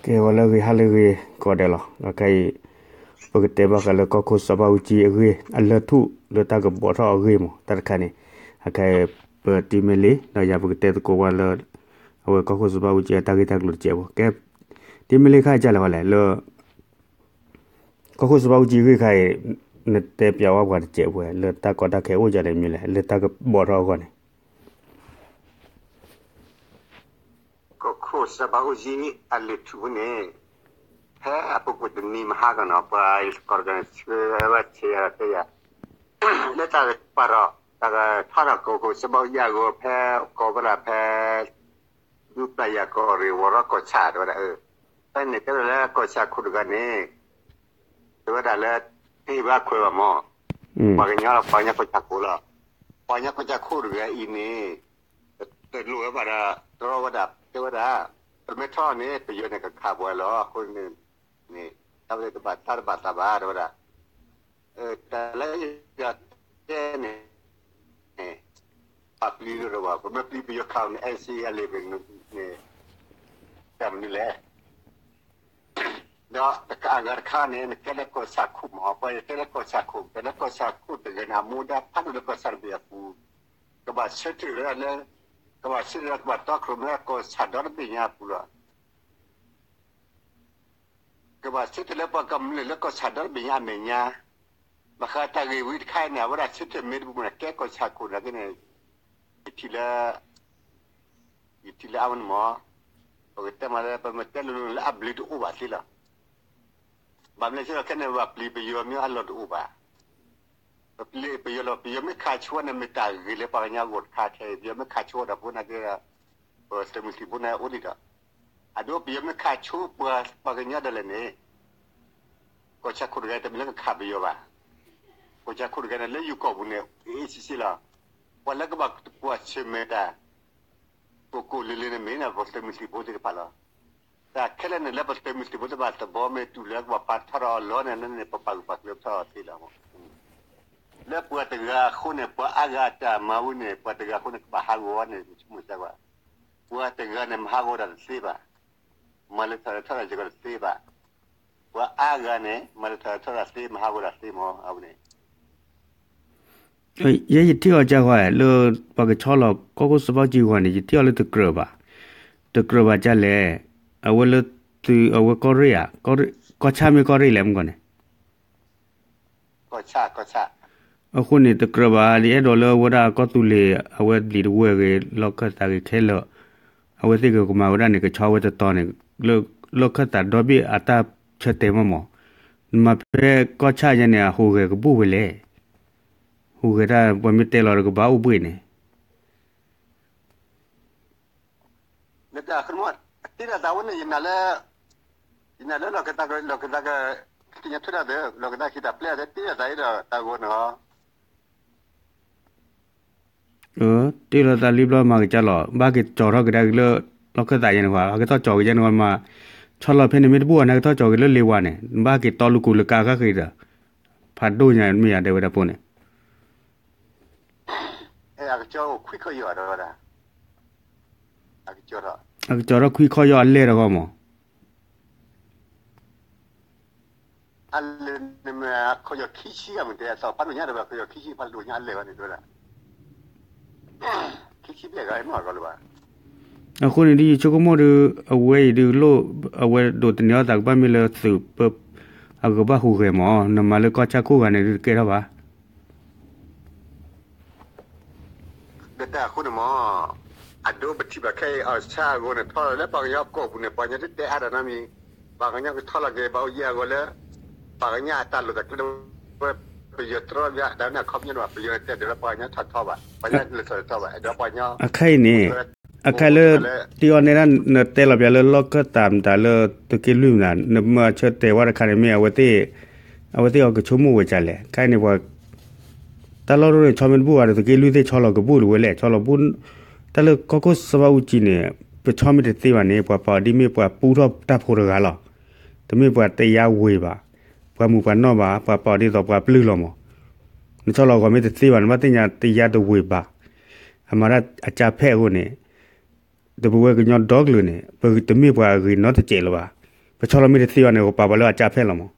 ကဲဝဲလၢအဂ့ၤ ဟါလၢအဂ့ၤကိးဂၤဒဲးလီၤ. ဒီးခဲအံၤ ပကတဲဘၣ်ဃးလၢကီၢ်ခိၣ်စီၤဘးအူကၠံအဂ့ၢ် အလၢၢ်ထူၣ်လၢတၢ်ကဘီးထီၣ်အဂ့ၢ်မး တၢ်တခါန့ၣ်, အခဲအံၤ ပတံၤမ့ၢ်လံ ဒီးယၤပကတဲသကိးဝဲလၢ အဝဲကီၢ်ခိၣ်စီၤဘးအူကၠံအတၢ်ဂ့ၢ်တၢ်ကျိၤတစဲးဖိ ကဲ တံၤမ့ၢ်လံခါအံၤ ကလဲၤဝဲလဲၣ်လၢ ကီၢ်ခိၣ်စီၤဘးအူကၠံအဂ့ၢ်ခါအံၤ နတဲပျးဝဲပှၤတစဲးဖိ လၢတၢ်ကီတၢ်ခဲအိၣ်ဒ်လဲၣ်မ့ၢ်လဲၣ် လၢတၢ်ကဘီးထီၣ်အဂီၢ်န့ၣ် ကီၢ်ခိၣ်စီၤဘးအူကၠံအလၢၢ်ထူၣ်န့ၣ် ဖဲအပူၤကွံာ်တနံၤမဟါကီးနီၤ ပှၤကီၢ်တဂၤန့ၣ် ဆှၢဝဲဆဲးယၤတဲယၤ လၢတၢ်ကပာ်ထီၣ် တၢ်ကထီၣ်ထီၣ်ကီၢ်ခိၣ်စီၤဘးအူကၠံအဂီၢ် ဖဲကီၢ်ဝဲဒၣ်ဖဲ ဒူပျၢ်ယၤကီၢ်ရ့ၣ် ဝီၤရီကီၢ်ဆၣ်တဲဝဲဒၣ်, ဖဲန့ၣ်တဲဝဲဒၣ်လၢကီၢ်ဆၣ်ခိၣ်တဂၤန့ၣ် တဲဝဲဒၣ်လၢ တဟ့ၣ်ဘၣ်ခွဲးဘၣ်မး, ပှၤကညီလီၤ ပှၤကညီကီၢ်ဆၣ်ခိၣ်လီၤ, ပှၤကညီကီၢ်ဆၣ်ခိၣ်တဂၤအံၤန့ၣ် တလိၣ်ဝဲဘၣ်ဒီး တြီဝဲဒၣ် တဲဝဲဒၣ် ပမ့ၢ်ထီၣ်န့ၣ် ပယီၤန့ၣ်ကခးပှၤလီၤ အဃိန့ၣ် တၢ်ဝဲတဘၣ်တၢ်တဘၣ်သးဘၣ် တဲဝဲဒၣ် တၢ်လၢယတဲန့ၣ် ပပျံၤတအိၣ်ဘၣ် ပမ့ၢ်ပျံၤပယီၤခးန့ၣ် အဲၣ်စ့အလံာ်ပန့ၣ် တၢ်မနုၤလဲၣ်, ဒီးတခါအဂၤတခါန့ၣ် နကဲလၢကီၢ်ဆၣ်ခိၣ်မး ပှၤယတဲလၢကီၢ်ဆၣ်ခိၣ် ကဲလၢကီၢ်ဆၣ်ခိၣ်တဂၤန့ၣ် အမူဒါဖးဒိၣ်လၢကီၢ်ဆၣ်တဘ့ၣ်အပူၤ, ကဘၣ်ဆၢထၢၣ်ဝဲဒၣ်လၢ ကဘၣ်ဆၢထၢၣ်လၢကဘၣ်တီခိၣ်ရိၣ်မဲကီၢ်ဆၣ်ဒီတဘ့ၣ်ညါအပူၤလီၤ. ကဘၣ်ဆၢထၢၣ်လၢပှၤကမျၢၢ်လၢကီၢ်ဆၣ်ဒီတဘ့ၣ်ညါအမဲာ်ညါ, ဘၣ်ဃးတၢ်ဂ့ၢ်ဝံတခါအံၤန့ၣ် အဝဲဒၣ်ဆၢထၢၣ်မ့ၢ်တပူၤန့ၣ် ကဲကီၢ်ဆၣ်ခိၣ်န့ၣ်က့န့ၣ်, ယထံၣ်လၢ ယထံၣ်လၢအဝဲန့ၣ်မး, ပကတဲမးလၢ ပမ့ၢ်တဲလိၤလိၤလၢအဘျုးတအိၣ်ဘၣ်သ့လီၤ. ဘၣ်မနုၤလဲၣ်ခဲအံၤန့ၣ် ပပျံၤပယီၤမ့ၢ်အလီၢ်တအိၣ်ဘၣ်, ပပျံၤပယီၤလီၤ ပယီၤမ့ၢ်ခးဆိဝဲန့ၣ် မ့ၢ်တၢ်ဂ့ၤလၢပှၤကညီအဂီၢ်တခါခဲအံၤ ပယီၤမ့ၢ်ခးဆိဝဲဒီးဖိန့ၣ်က့ ပသုးမုၢ်သံၣ်ဘိန့ၣ်အိၣ်ဒံးဒီး, အဒိပယီၤမ့ၢ်ခးဆိပှၤ ပှၤကညီဒၣ်လဲာ်န့ၣ် ကီၢ်ဆၣ်ခိၣ်တဂၤတမ့ၢ်လၢကခးပယီၤဘၣ်, ကီၢ်ဆၣ်ခိၣ်တဂၤန့ၣ် လၢယိၤကီၢ်ပူၤန့ၣ် အ့ၣ်စ့ၢ်စ့ၢ်လီၤ. ပှၤလၢကဘၣ်ကွၢ်ဆၢၣ်မဲာ်တၢ် ကိၢ်ကိၢ်လ့လ့န့ၣ်မ့ၢ်န့ၣ် ပသုးမုၢ်သံၣ်ဘိသ့ၣ်တဖၣ်လီၤ. တၢ်ခဲလၢာ်န့ၣ် လၢပသုးမုၢ်သံၣ်ဘိသ့ၣ်တဖၣ်သဘီမ့ၢ်တုၤလၢကဘၣ်ပာ်ထီၣ်ထီၣ်အလီၢ်န့ၣ် န့ၣ် ပပာ်ဂၢၢ်ပာ်ကျၢၤထီၣ်သ့လီၤ. လၢပှၤတဂၤအဃိန့ၣ် ပှၤအါဂၤအတၢ်မၤဝံၤန့ၣ် ပှၤတဂၤအဃိန့ၣ် ကဘၣ်ဟးဂီၤန့ၣ် ဆိကမိၣ်ကွၢ်, ပှၤတဂၤန့ၣ် မၤဟးဂီၤတၢ်တသ့ဘၣ်, မၤလၢထီၣ်ထီၣ်တၢ်စ့ၢ်ကီးတသ့ဘၣ်, ပှၤအါဂၤန့ၣ် မၤလၢထီၣ်ထီၣ်တၢ်သ့ မၤဟးဂီၤတၢ်သ့မး အဝဲန့ၣ် ယဲယထံၣ်အီၤကၢ်ဃီ လၢ ပှၤကဆီလီၤကီၢ်ခိၣ်စီၤဘးအူကၠံအဂီၢ်န့ၣ် ယထံၣ်အီၤလၢတကြၢးဘၣ်, တကြၢးဘၣ်ကၢ်လဲၣ်, အဝဲလၢသုးအဝဲကီၢ်ရ့ၣ်ဧါ, ကီၢ်ဆၣ်မ့ၢ်ကီၢ်ရ့ၣ်လဲၣ်မ့ၢ်ကီၢ်န့ၣ် အဃိန့ၣ် တကြၢးဘၣ် ဒ်အဲၣ်ဒိးလၢအဝဲဒၣ်ကီၢ်သူလ့ၤ အဝဲလံာ်တဝဲၢ်ဂ့ၤ လီၢ်ခၢၣ်သးဂ့ၤခဲလၢာ်, အဝဲသ့ၣ်ကကမၤဝဲဒၣ်န့ၣ် ကဆီဝဲတတီၤန့ၣ်, လၢလီၢ်ခၢၣ်သးဒီဘ့ၣ်အတၢ်ဆၢတဲာ်မ့ၢ်မး, နမၤဖဲကီၢ်ဆၣ်ယဲန့ၣ် အဟူးဂဲၤကဘူၣ်ဝဲလဲၣ်, ဟူးဂဲၤတၢ် ပှၤမ့ၢ်တဲလီၤဒီးကဘၣ်အိၣ်ဘှံးန့ၣ် လၢတၢ်ဃမ တ့လီၤသးဝဲန့ၣ် ယနာ်လၢ ယနာ်လၢလီၢ်ကသး လီၢ်ကသးက သ့ၣ်ညါထွဲတၢ်သ့ လီၢ်ကသးဟ့ၣ်တၢ်ပျဲသ့ တ့လီၤသးအံၤဒီးတၢ်ဂီၤန့ၣ်လီၤ. တ့လီၤသးလံဘျီမၤကစၢ်လီၤ ဘၣ်က့ၤကၠီၤထီၣ်ကဒါက့ၤလၢ လီၢ်ခၢၣ်သးယဲန့ၣ်ဃီ အကသီၣ်ကၠီၤက့ၤယဲန့ၣ်ဃီမး, ဆီလီၤဖဲန့ၣ်မ့ၢ်တဘူၣ်ဘၣ် နကသီၣ်ကၠီၤက့ၤလၢလ့ဝါန့ၣ် နဘၣ်က့ၤတီလူၤကူၤလၢကါဃၣ်ဃ့ဒီး ဖးဒိၣ်ညါမ့ၢ်ယၤတဲဝဲဒၣ်ဖိန့ၣ် အကစၢ်အိၣ်ခွံခီယီၤဒီးဝဲဒၣ် အကစၢ်ထီၣ် အကစၢ်ထီၣ်ခွံခီယီၤအလဲၢ်တဂီၢ်မး အလဲၢ်န့ၣ်မ့ၢ်ခီယီၤခံဆံဂၤမ့ၢ်တဲအသီ ဖးဒိၣ်ညါဒီးဝဲခီယီၤခံဆံဖးဒိၣ်ညါအလဲၢ်ဝဲန့ၣ်တဲဝဲဒၣ် ခံဆံဘျဲၣ်ဂၤမ့ၢ်ဂီၢ်လၢၤဘၣ် အဃိန့ၣ်ဒ်ယဆိကမိၣ်ဒီး အဝဲအံၤဒုးလိၣ် အဝဲဒိးသန့ၤအီၣ်သးကဘၣ်မ့ၢ်လၢသုးပ အကဘၣ်ဟူးဂဲၤမး နမၤလၢကီၢ်ဆၣ်ခိၣ်ဂၤန့ၣ်ဒုးတကဲထီၣ်ဘၣ် ဒီးတၢ်အဃိန့ၣ်မး အဒိပထံၣ်ဘၣ်ခဲအံၤ အီၣ်ဆၣ်အဂီၢ်န့ၣ် ထီၣ်လီၤလၢပှၤကညီကီၢ်ပူၤန့ၣ် ပှၤကညီတတဲအါတၢ်နီတမံၤ ပှၤကညီကထီၣ်လီၤက့ၤဘၣ်အိၣ်ယဲၢ်အဂီၢ်လၢ ပှၤကညီအတၢ်လိၣ်တၢ်ကျဲ ပယီၤတြီဘၣ် တၢ်န့ၣ်အခီပညီန့ၣ်ဘၣ် ပယီၤတဲဒီးလၢပှၤကညီထီၣ်ထီဘၣ် ပှၤကညီလဲၤထီၣ်လဲၤထီဘၣ် အဲၣ်ဒိးပှၤကညီ အခါအံၤန့ၣ် အခါလၢ တ့အီၤနဲဒၣ် နတဲလီၤပျးလၢလီၢ်ခၢၣ်သးမတၤလၢ သုးက့လွံၢ်မတၤ နမၤဆၢတဲာ်ဝဲတခါန့ၣ်မ့ၢ် အဝဲသ့ၣ် အဝဲသ့ၣ်အီၤကဆိကမိၣ်ဝဲဒ်လဲၣ် အခါအံၤန့ၣ်ပှၤ တၢ်လီၢ်တအိၣ်န့ၣ် ဆီမ့ၢ်တဘူၣ်ဘၣ်ဒီး သုးက့လွံၢ်သ့ၣ်ဆီလီၤကဘူၣ်တဝဲလဲၣ် ဆီလီၤဘူၣ် တၢ်လၢကီၢ်ခိၣ်စီၤဘးအူကၠံန့ၣ် ပဆီမ့ၢ်တသ့ဘၣ်န့ၣ် ပှၤပာ်အီၤဒ်မ့ၢ်ပှၤပူထီၣ်တၢ်ဖိတဂၤလီၤ. တမ့ၢ်ပှၤတယါဝ့ၤဘၣ်, ပှၤမုာ်ပှၤနီၢ်ဘၣ်, ပှၤပာ်အီၤဒ်သိးပှၤပျုၢ်လီၤမး. နဆီလီၤဂီၤမ့ၢ်တသ့ဘၣ် နဘၣ်သ့ၣ်ညါတယါတဝ့ၤဘၣ်. အမၤတၢ်အကၢ်ဖဲးအဃိန့ၣ် တပဝဲကညီဒီကလုာ်န့ၣ် ပတမ့ၢ်ပှၤအဂ့ၤနီတစဲးလၢၤဘၣ်. ပဆီလီၤမ့ၢ်တသ့ဘၣ်န့ၣ် ကပာ်ပှၤလၢအကၢ်ဖဲလီၤမး.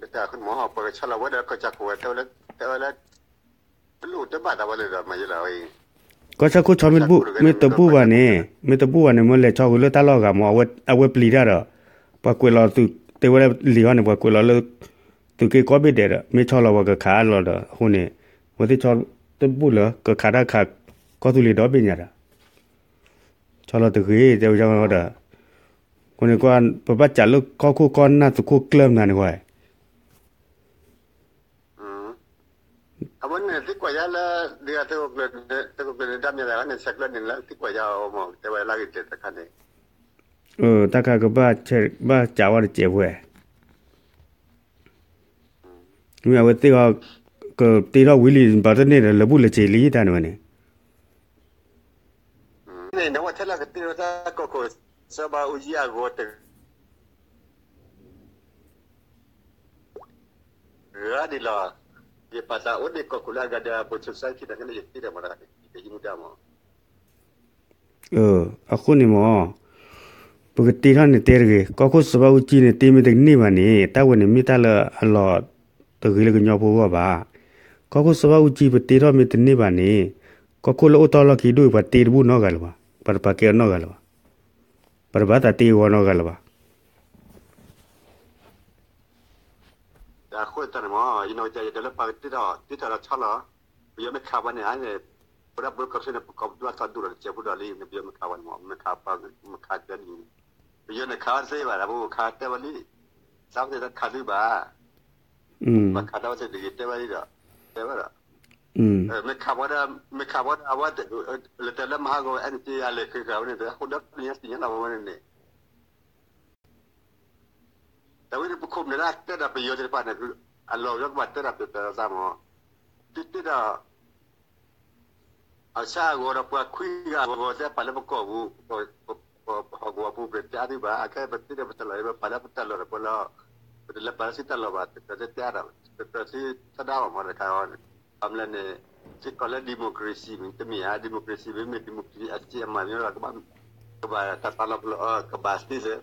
ပဆီလီၤဝဲဒီးကီၢ်ကၠီၣ်ခိၣ်ဝဲတဲဝဲလၢ တဲဝဲလၢ ပလိၣ်တဘၣ်သးဝဲလၢဒီးမၤယဲလီၤ. ကီၢ်ကၠီၣ်ခိၣ်ဆီမ့ၢ်တဘူၣ်, မ့ၢ်တဘူၣ်ဘၣ်န့ၣ်, မ့ၢ်တဘူၣ်ဘၣ်န့ၣ် မ့ၢ်လဲၤဆီဃုာ်လၢတၢ်လီၢ်အဂၤမး, အဝဲပျံၤတၢ်ဒီး ပှၤကွဲးလီၤသုး တဲဝဲဒၣ်လံာ်ဟီန့ၣ် ပှၤကွဲးလီၤလၢ သုးက့ကိးဘ့ၣ်ဒဲးဒီး မ့ၢ်ဆီလီၤပှၤကခးအလီၢ်ဒီး အဃိန့ၣ် အဝဲသ့ၣ်ဆီတဘူၣ်လၢကခးတၢ်ခး ကီၢ်သူလ့ၤဒီဘ့ၣ်ညါဒီး ဆီလီၤတဂ့ၤ တဲဝဲဒၣ်ဒီး အဃိန့ၣ် ပဘၣ်စးလၢကီၢ်ခိၣ်ကီၢ်နၢ်သုးခိၣ်ကျၢၢ်မနုၤန့ၣ်ဝဲ အဝဲန့ၣ်သံကွၢ်ယၤလၢ ဒ်သုးခိၣ်ကျၢၢ်န့ၣ် တၢ်မၤသးန့ၣ် ဆဲးကျၢန့ၣ်လၢသံကွၢ်ယၤအီၤမး တဲဝဲလၢအဂ့ၢ်တခါန့ၣ် တၢ်ခါကဘၣ် ဘၣ်စးဝဲတစဲးဖဲ မ့ၢ်အဝဲသ့ၣ်အီၤ ကတ့ထီၣ်ဝံၤလံ ဘၣ်တန့ၢ်ဒီးလၢာ်ဘူၣ်လၢာ်စ့ၤလံတၢ်န့ၣ်ဝဲန့ၣ် န့ၣ်ဝဲထဲလၢကတ့ထီၣ်တၢ်ကီၢ်ခိၣ် စီၤဘးအူကၠံအဂီၤတဂၤဒ်လီၤ. ယပာ်သးအိၣ်န့ၣ် ကီၢ်ခိၣ်လၢအဂၤဒီး ပဆိးစါခံတဂၤန့ၣ် ယတ့ဒီးမၤတဂၤန့ၣ် ယကယံမူဒါမး အဃိန့ၣ်မး ပကတ့ထီၣ်န့ၣ်တဲတဂ့ၤ, ကီၢ်ခိၣ်စီၤဘးအူကၠံန့ၣ် တ့မ့ၢ်တန့ၢ်ဘၣ်န့ၣ် တၢ်ဝဲန့ၣ်မ့ၢ်တၢ်လၢအလီၤတဂ့ၤလၢကညီဖိအဂီၢ်ဘၣ်. ကီၢ်ခိၣ်စီၤဘးအူကၠံပတ့ထီၣ်မ့ၢ်တန့ၢ်ဘၣ်န့ၣ် ကီၢ်ခိၣ်လၢအိၣ်တီၢ်လီၢ်ခံဒိၣ်အံၤ ပှၤတ့တဘူၣ်နီတဂၤလၢၤဘၣ်, ပှၤတပာ်ကဲအီၤနီတဂၤလၢၤဘၣ်, ပှၤတဘၣ်သးတ့အဂီၤနီတဂၤလၢၤဘၣ်. အဃိသတးန့ၣ်မး ယနီၢ်ကစၢ်ယတဲလၢပှၤကတ့ထီၣ် တ့ထီၣ်ဒီးဆီလီၤ, ပယီၤမ့ၢ်ခးပှၤန့ၣ်န့ၣ် ပဝဲဒၣ်ပကီၢ်စ့ၢ်န့ၣ် ပကီၢ်ပသူအသီဒိၣ်ဒီးတစဲးဖိဒီးလံ ပယီၤမ့ၢ်ခးပှၤန့ၣ်မး မ့ၢ်ခးပှၤ မ့ၢ်ခးကၢလံ, ပယီၤန့ၣ်ခးအီၤတသ့ဘၣ် ဒီးပအိၣ်ခးတဲဝဲလံ, သးဝဲသ့ၣ်တခးသုဘၣ်, ဘၣ်ခးတၢ်ဝဲသ့ၣ်တဂ့ၤတဲဝဲလံဒီး တဲဝဲဒီး မ့ၢ်ခးပှၤဒီး မ့ၢ်ခးပှၤဒီး အဝဲ လၢတဲလၢမဟါဂီၤ NCA လဲၤဃ့ဃာ်ဝဲန့ၣ် ဟိဒီးပညါသ့ၣ်ညါလီၤဝဲန့ၣ်န့ၣ် တၢ်ဝဲန့ၣ်ပခိၣ်ပနၢ်လၢတဲဒီးပယီၤသ့ၣ်တဖၣ်န့ၣ် အလီၢ်လၢကဘၣ်တဲဒီးပယီၤသးမး, ဒ်တဲဒီး အဆၢအဂီၤဒီးပှၤခွံဂၤအဂီၤသ့ၣ်ပာ်လၢပကီၢ်ပူၤ, ဟီၣ်ကဝီၤပူၤ ပတတဲအါသုဘၣ်, အခဲပသ့ဒီးပတၢ်လီၢ် ပပာ်လၢပတၢ်လီၢ်ဒီးပလီၤ, ပတလဲၤပာ်လၢသုတၢ်လီၢ်ဘၣ်, တကြၢးတဲအါဒီး တကြၢးသုထီဒါဘၣ်မးတခါအံၤန့ၣ်, ဘၣ်မနုၤလဲၣ်န့ၣ် စ့ၢ်ကီးလၢ democracy မ့ၢ်တမ့ၢ်ဧါ, democracy မ့မ့ၢ် democracy အစ့အမၤမ့ၢ်ဒီး ကဘၣ် ကဘၣ်တၢ်သးလီၤပလိာ်အီၤ ကဘၣ်သ့စ့ၢ်,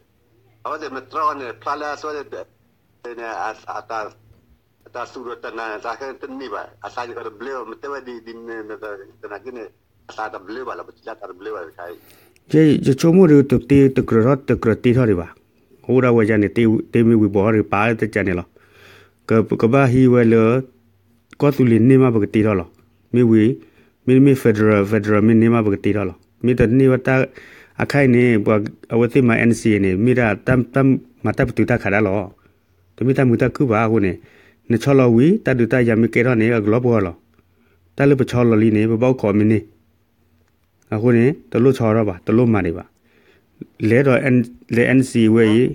အဝဲသ့ၣ်မ့ၢ်တြီန့ၣ် ဖျါလၢအဆိန့ၣ် န့ၣ် အတၢ်သူၣ်ဒိၣ်တၢ်နးန့ၣ် တၢ်ခဲန့ၣ်တန့ၢ်ဘၣ်, အသးကတဘျၢဘၣ်, မ့ၢ်တဲဝဲဒ်န့ၣ် သနာ်က့န့ၣ် အသးတဘျၢဘၣ်လီၤ, ပထံၣ်လၢအသးတဘျၢဘၣ်တခါအံၤ, ယဆိကမိၣ်ဒီး တတ့တကြၢးထီၣ် တကြၢးတ့ထီၣ်ဒံးဘၣ်, အိၣ်ဒၣ်ဝဲယၤန့ၣ် တ့မ့ၢ်ဝံၤဘီၣ်ဟီၣ်ဒီး ပာ်လၢတကးန့ၣ်လီၤ, ကဘၣ်ဟံးဝဲလၢ ကီၢ်သူလ့ၤန့ၢ်မးပကတ့ထီၣ်လီၤ, မ့ၢ်ဝံၤ မ့တမ့ၢ် federal, federal မ့ၢ်န့ၢ်မးပကတ့ထီၣ်လီၤ, မ့ၢ်တန့ၢ်ဝဲတၢ် အခါအံၤန့ၣ် ပှၤအဝဲသ့ၣ်မၤ NCA န့ၣ် မ့ၢ်ဒၣ်တၢ်မၤတၢ်ပတုာ်တၢ်ခးဒၣ်လီၤ, တမ့ၢ်တၢ်မုာ်တၢ်ခုၣ်ဘၣ်အဃိန့ၣ်, နဆီလီၤဝံၤ တၢ်ဒုးတၢ်ယၤမ့ၢ်ကဲထီၣ်န့ၣ် အကလီပဂီၢ်လီၤ, တၢ်လၢပဆီလီၤလံန့ၣ် ပဘၣ်အိၣ်ခိးမ့ၢ်န့ၢ် အဃိန့ၣ် တလိၣ်ဆီထီၣ်ဘၣ် တလိၣ်မၤဒံးဘၣ်, လဲၤဒီး လဲၤ NCA ဝဲအံၤ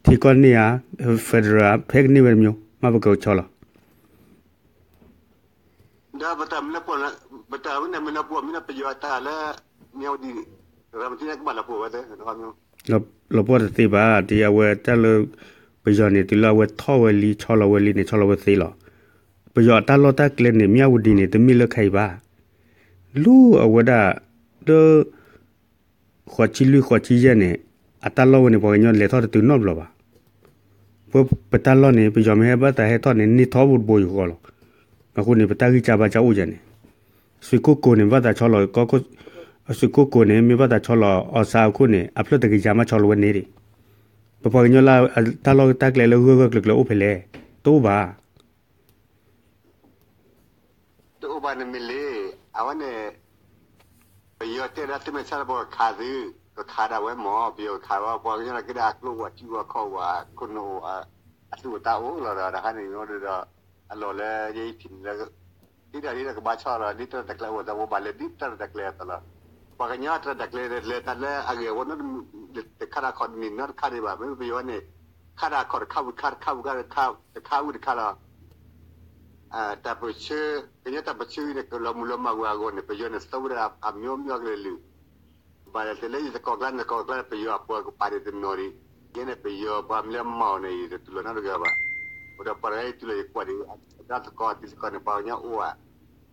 ထံကီၢ်န့ၢ်ဧါ, federal ဖဲကန့ၢ်ဝဲတမျိုး မ့ၢ်ပကဆီလီၤ ဒီးပတၢ်မ့ၢ်လၢပှၤ ပတၢ်ဝဲန့ၣ်မ့ၢ်လၢပှၤမ့ၢ်လၢပယီၤအတၢ်လၢ မ့ၢ်ဝဲဒ် ရၤမတံန့ၣ်ကဘၣ်လီၤပှီၢ်ဝဲသ့ လီၤပှီၢ်တသ့ဘၣ် ဒ်အဝဲတၢ်လၢ ပယီၤန့ၣ် တုၤလၢအဝဲထီၣ်ဝဲလံ ဆီလီၤဝဲလံန့ၣ် ဆီလီၤဝဲသ့လီၤ. ပယီၤအတၢ်လီၢ်တၢ်ကျဲန့ၣ် မ့ၢ်အဝဲဒ်န့ၣ် တမ့ၢ်လၢခဲအံၤဘၣ်. လၢအဝဲဒၣ် လၢ ဃိးဆံလွံၢ်ဃိးဆံယဲၢ်န့ၣ် အတၢ်လီၢ်ဝဲန့ၣ် ပှၤကညီလဲၤထီၣ်တတုၤနီတဘျီဘၣ်. ပ ပတၢ်လီၢ်န့ၣ် ပယီၤမ့ၢ်ဟဲဘၣ်သးဟဲထီၣ်န့ၣ် န့ၢ်ထီဘိတဘိယူၢ်ဃီလီၤ. အဃိန့ၣ် ပတၢ်ဂံၢ်စၢ်ဘါစၢ်အိၣ်ယဲၢ်န့ၣ် ဆွ့ၣ်ကိၣ်ကိၤန့ၣ် ဘၣ်သးဆီလီၤ ကီၢ်ခိၣ် ဆွ့ၣ်ကိၣ်ကိၤန့ၣ် မ့ၢ်ဘၣ်သးဆီလီၤအီၤစါအခိၣ်န့ၣ် အဖျၢၣ်တကယၤမးဆီလီၤဝဲန့ၣ်ဒံး. ပပှၤကညီလၢအတၢ်လီၢ်တၢ်ကျဲလၢဂၢၢ်ဂၢၢ်ကျၢၤကျၢၤအိၣ်ဖဲလဲၣ်. တအိၣ်ဘၣ်. တအိၣ်ဘၣ်န့ၣ်မ့ၢ်လံ. အဝဲန့ၣ် ပယီၤတဲဒၣ်သုမ့ၢ်ဆါလၢပကခးသု, ကခးဒၣ်ဝဲမ့ၢ် ပယီၤကခးဝဲ ပှၤကညီလၢကဲဒၣ်အကျိဝဲ ထံဝဲ ခီၣ်ဝဲ ခိၣ်နူာ်အိၣ် အသူၣ်အသးအိၣ်လီၤဒီး တခါန့ၣ်ဒီး အလီၢ်လၢယထံၣ်န့ၣ်လၢ ဒ်တၢ်ဒ်တၢ်ကဘၣ်ဆီလီၤ ဒ်တၢ်တၢ်ကျဲအိၣ်သး ပဘၣ်လဲၤဒ်တၢ်တၢ်ကျဲအသးလီၤ. ပှၤကညီတၢ်တၢ်ကျဲလဲၤတၢ်လၢအဂ့ၢ်အဝဲ တခါတခီန့ၣ် နီတခါဒံးဘၣ် မ့ၢ်ပယီၤန့ၣ် ခါတခီတခါဝံၤတခါ တခါဝံၤတခါ တခါဝံၤတခါလီၤ. တၢ်ပၢၢ်ဆၢ ကညီတၢ်ပၢၢ်ဆၢအံၤန့ၣ် ကလီၤမုၢ်လီၤမၢ်ဝဲအဂီၢ်န့ၣ် ပယီၤန့ၣ် သဝဲဒၣ်အမျိုးမျိုးကလုာ်လုာ် ဘၣ်လဲၤတလၢယသကိးကျါန့ၣ် သကိးကျါန့ၣ် ပယီၤအပှၤကပာ်ဒံးတနီၤဒံး ယဲန့ၣ်ပယီၤပှၤမ့ၢ်လၢမၤအီၤန့ၣ် ယတတူၢ်လိာ်နီတဂၤဘၣ်. အိၣ်ဒီးပှၤတဂၤယတူၢ်လိာ်ယကွၢ်ဒံး အတၢ်သကိးတံၤသကိးန့ၣ် ပှၤကညီအိၣ်ဧါ.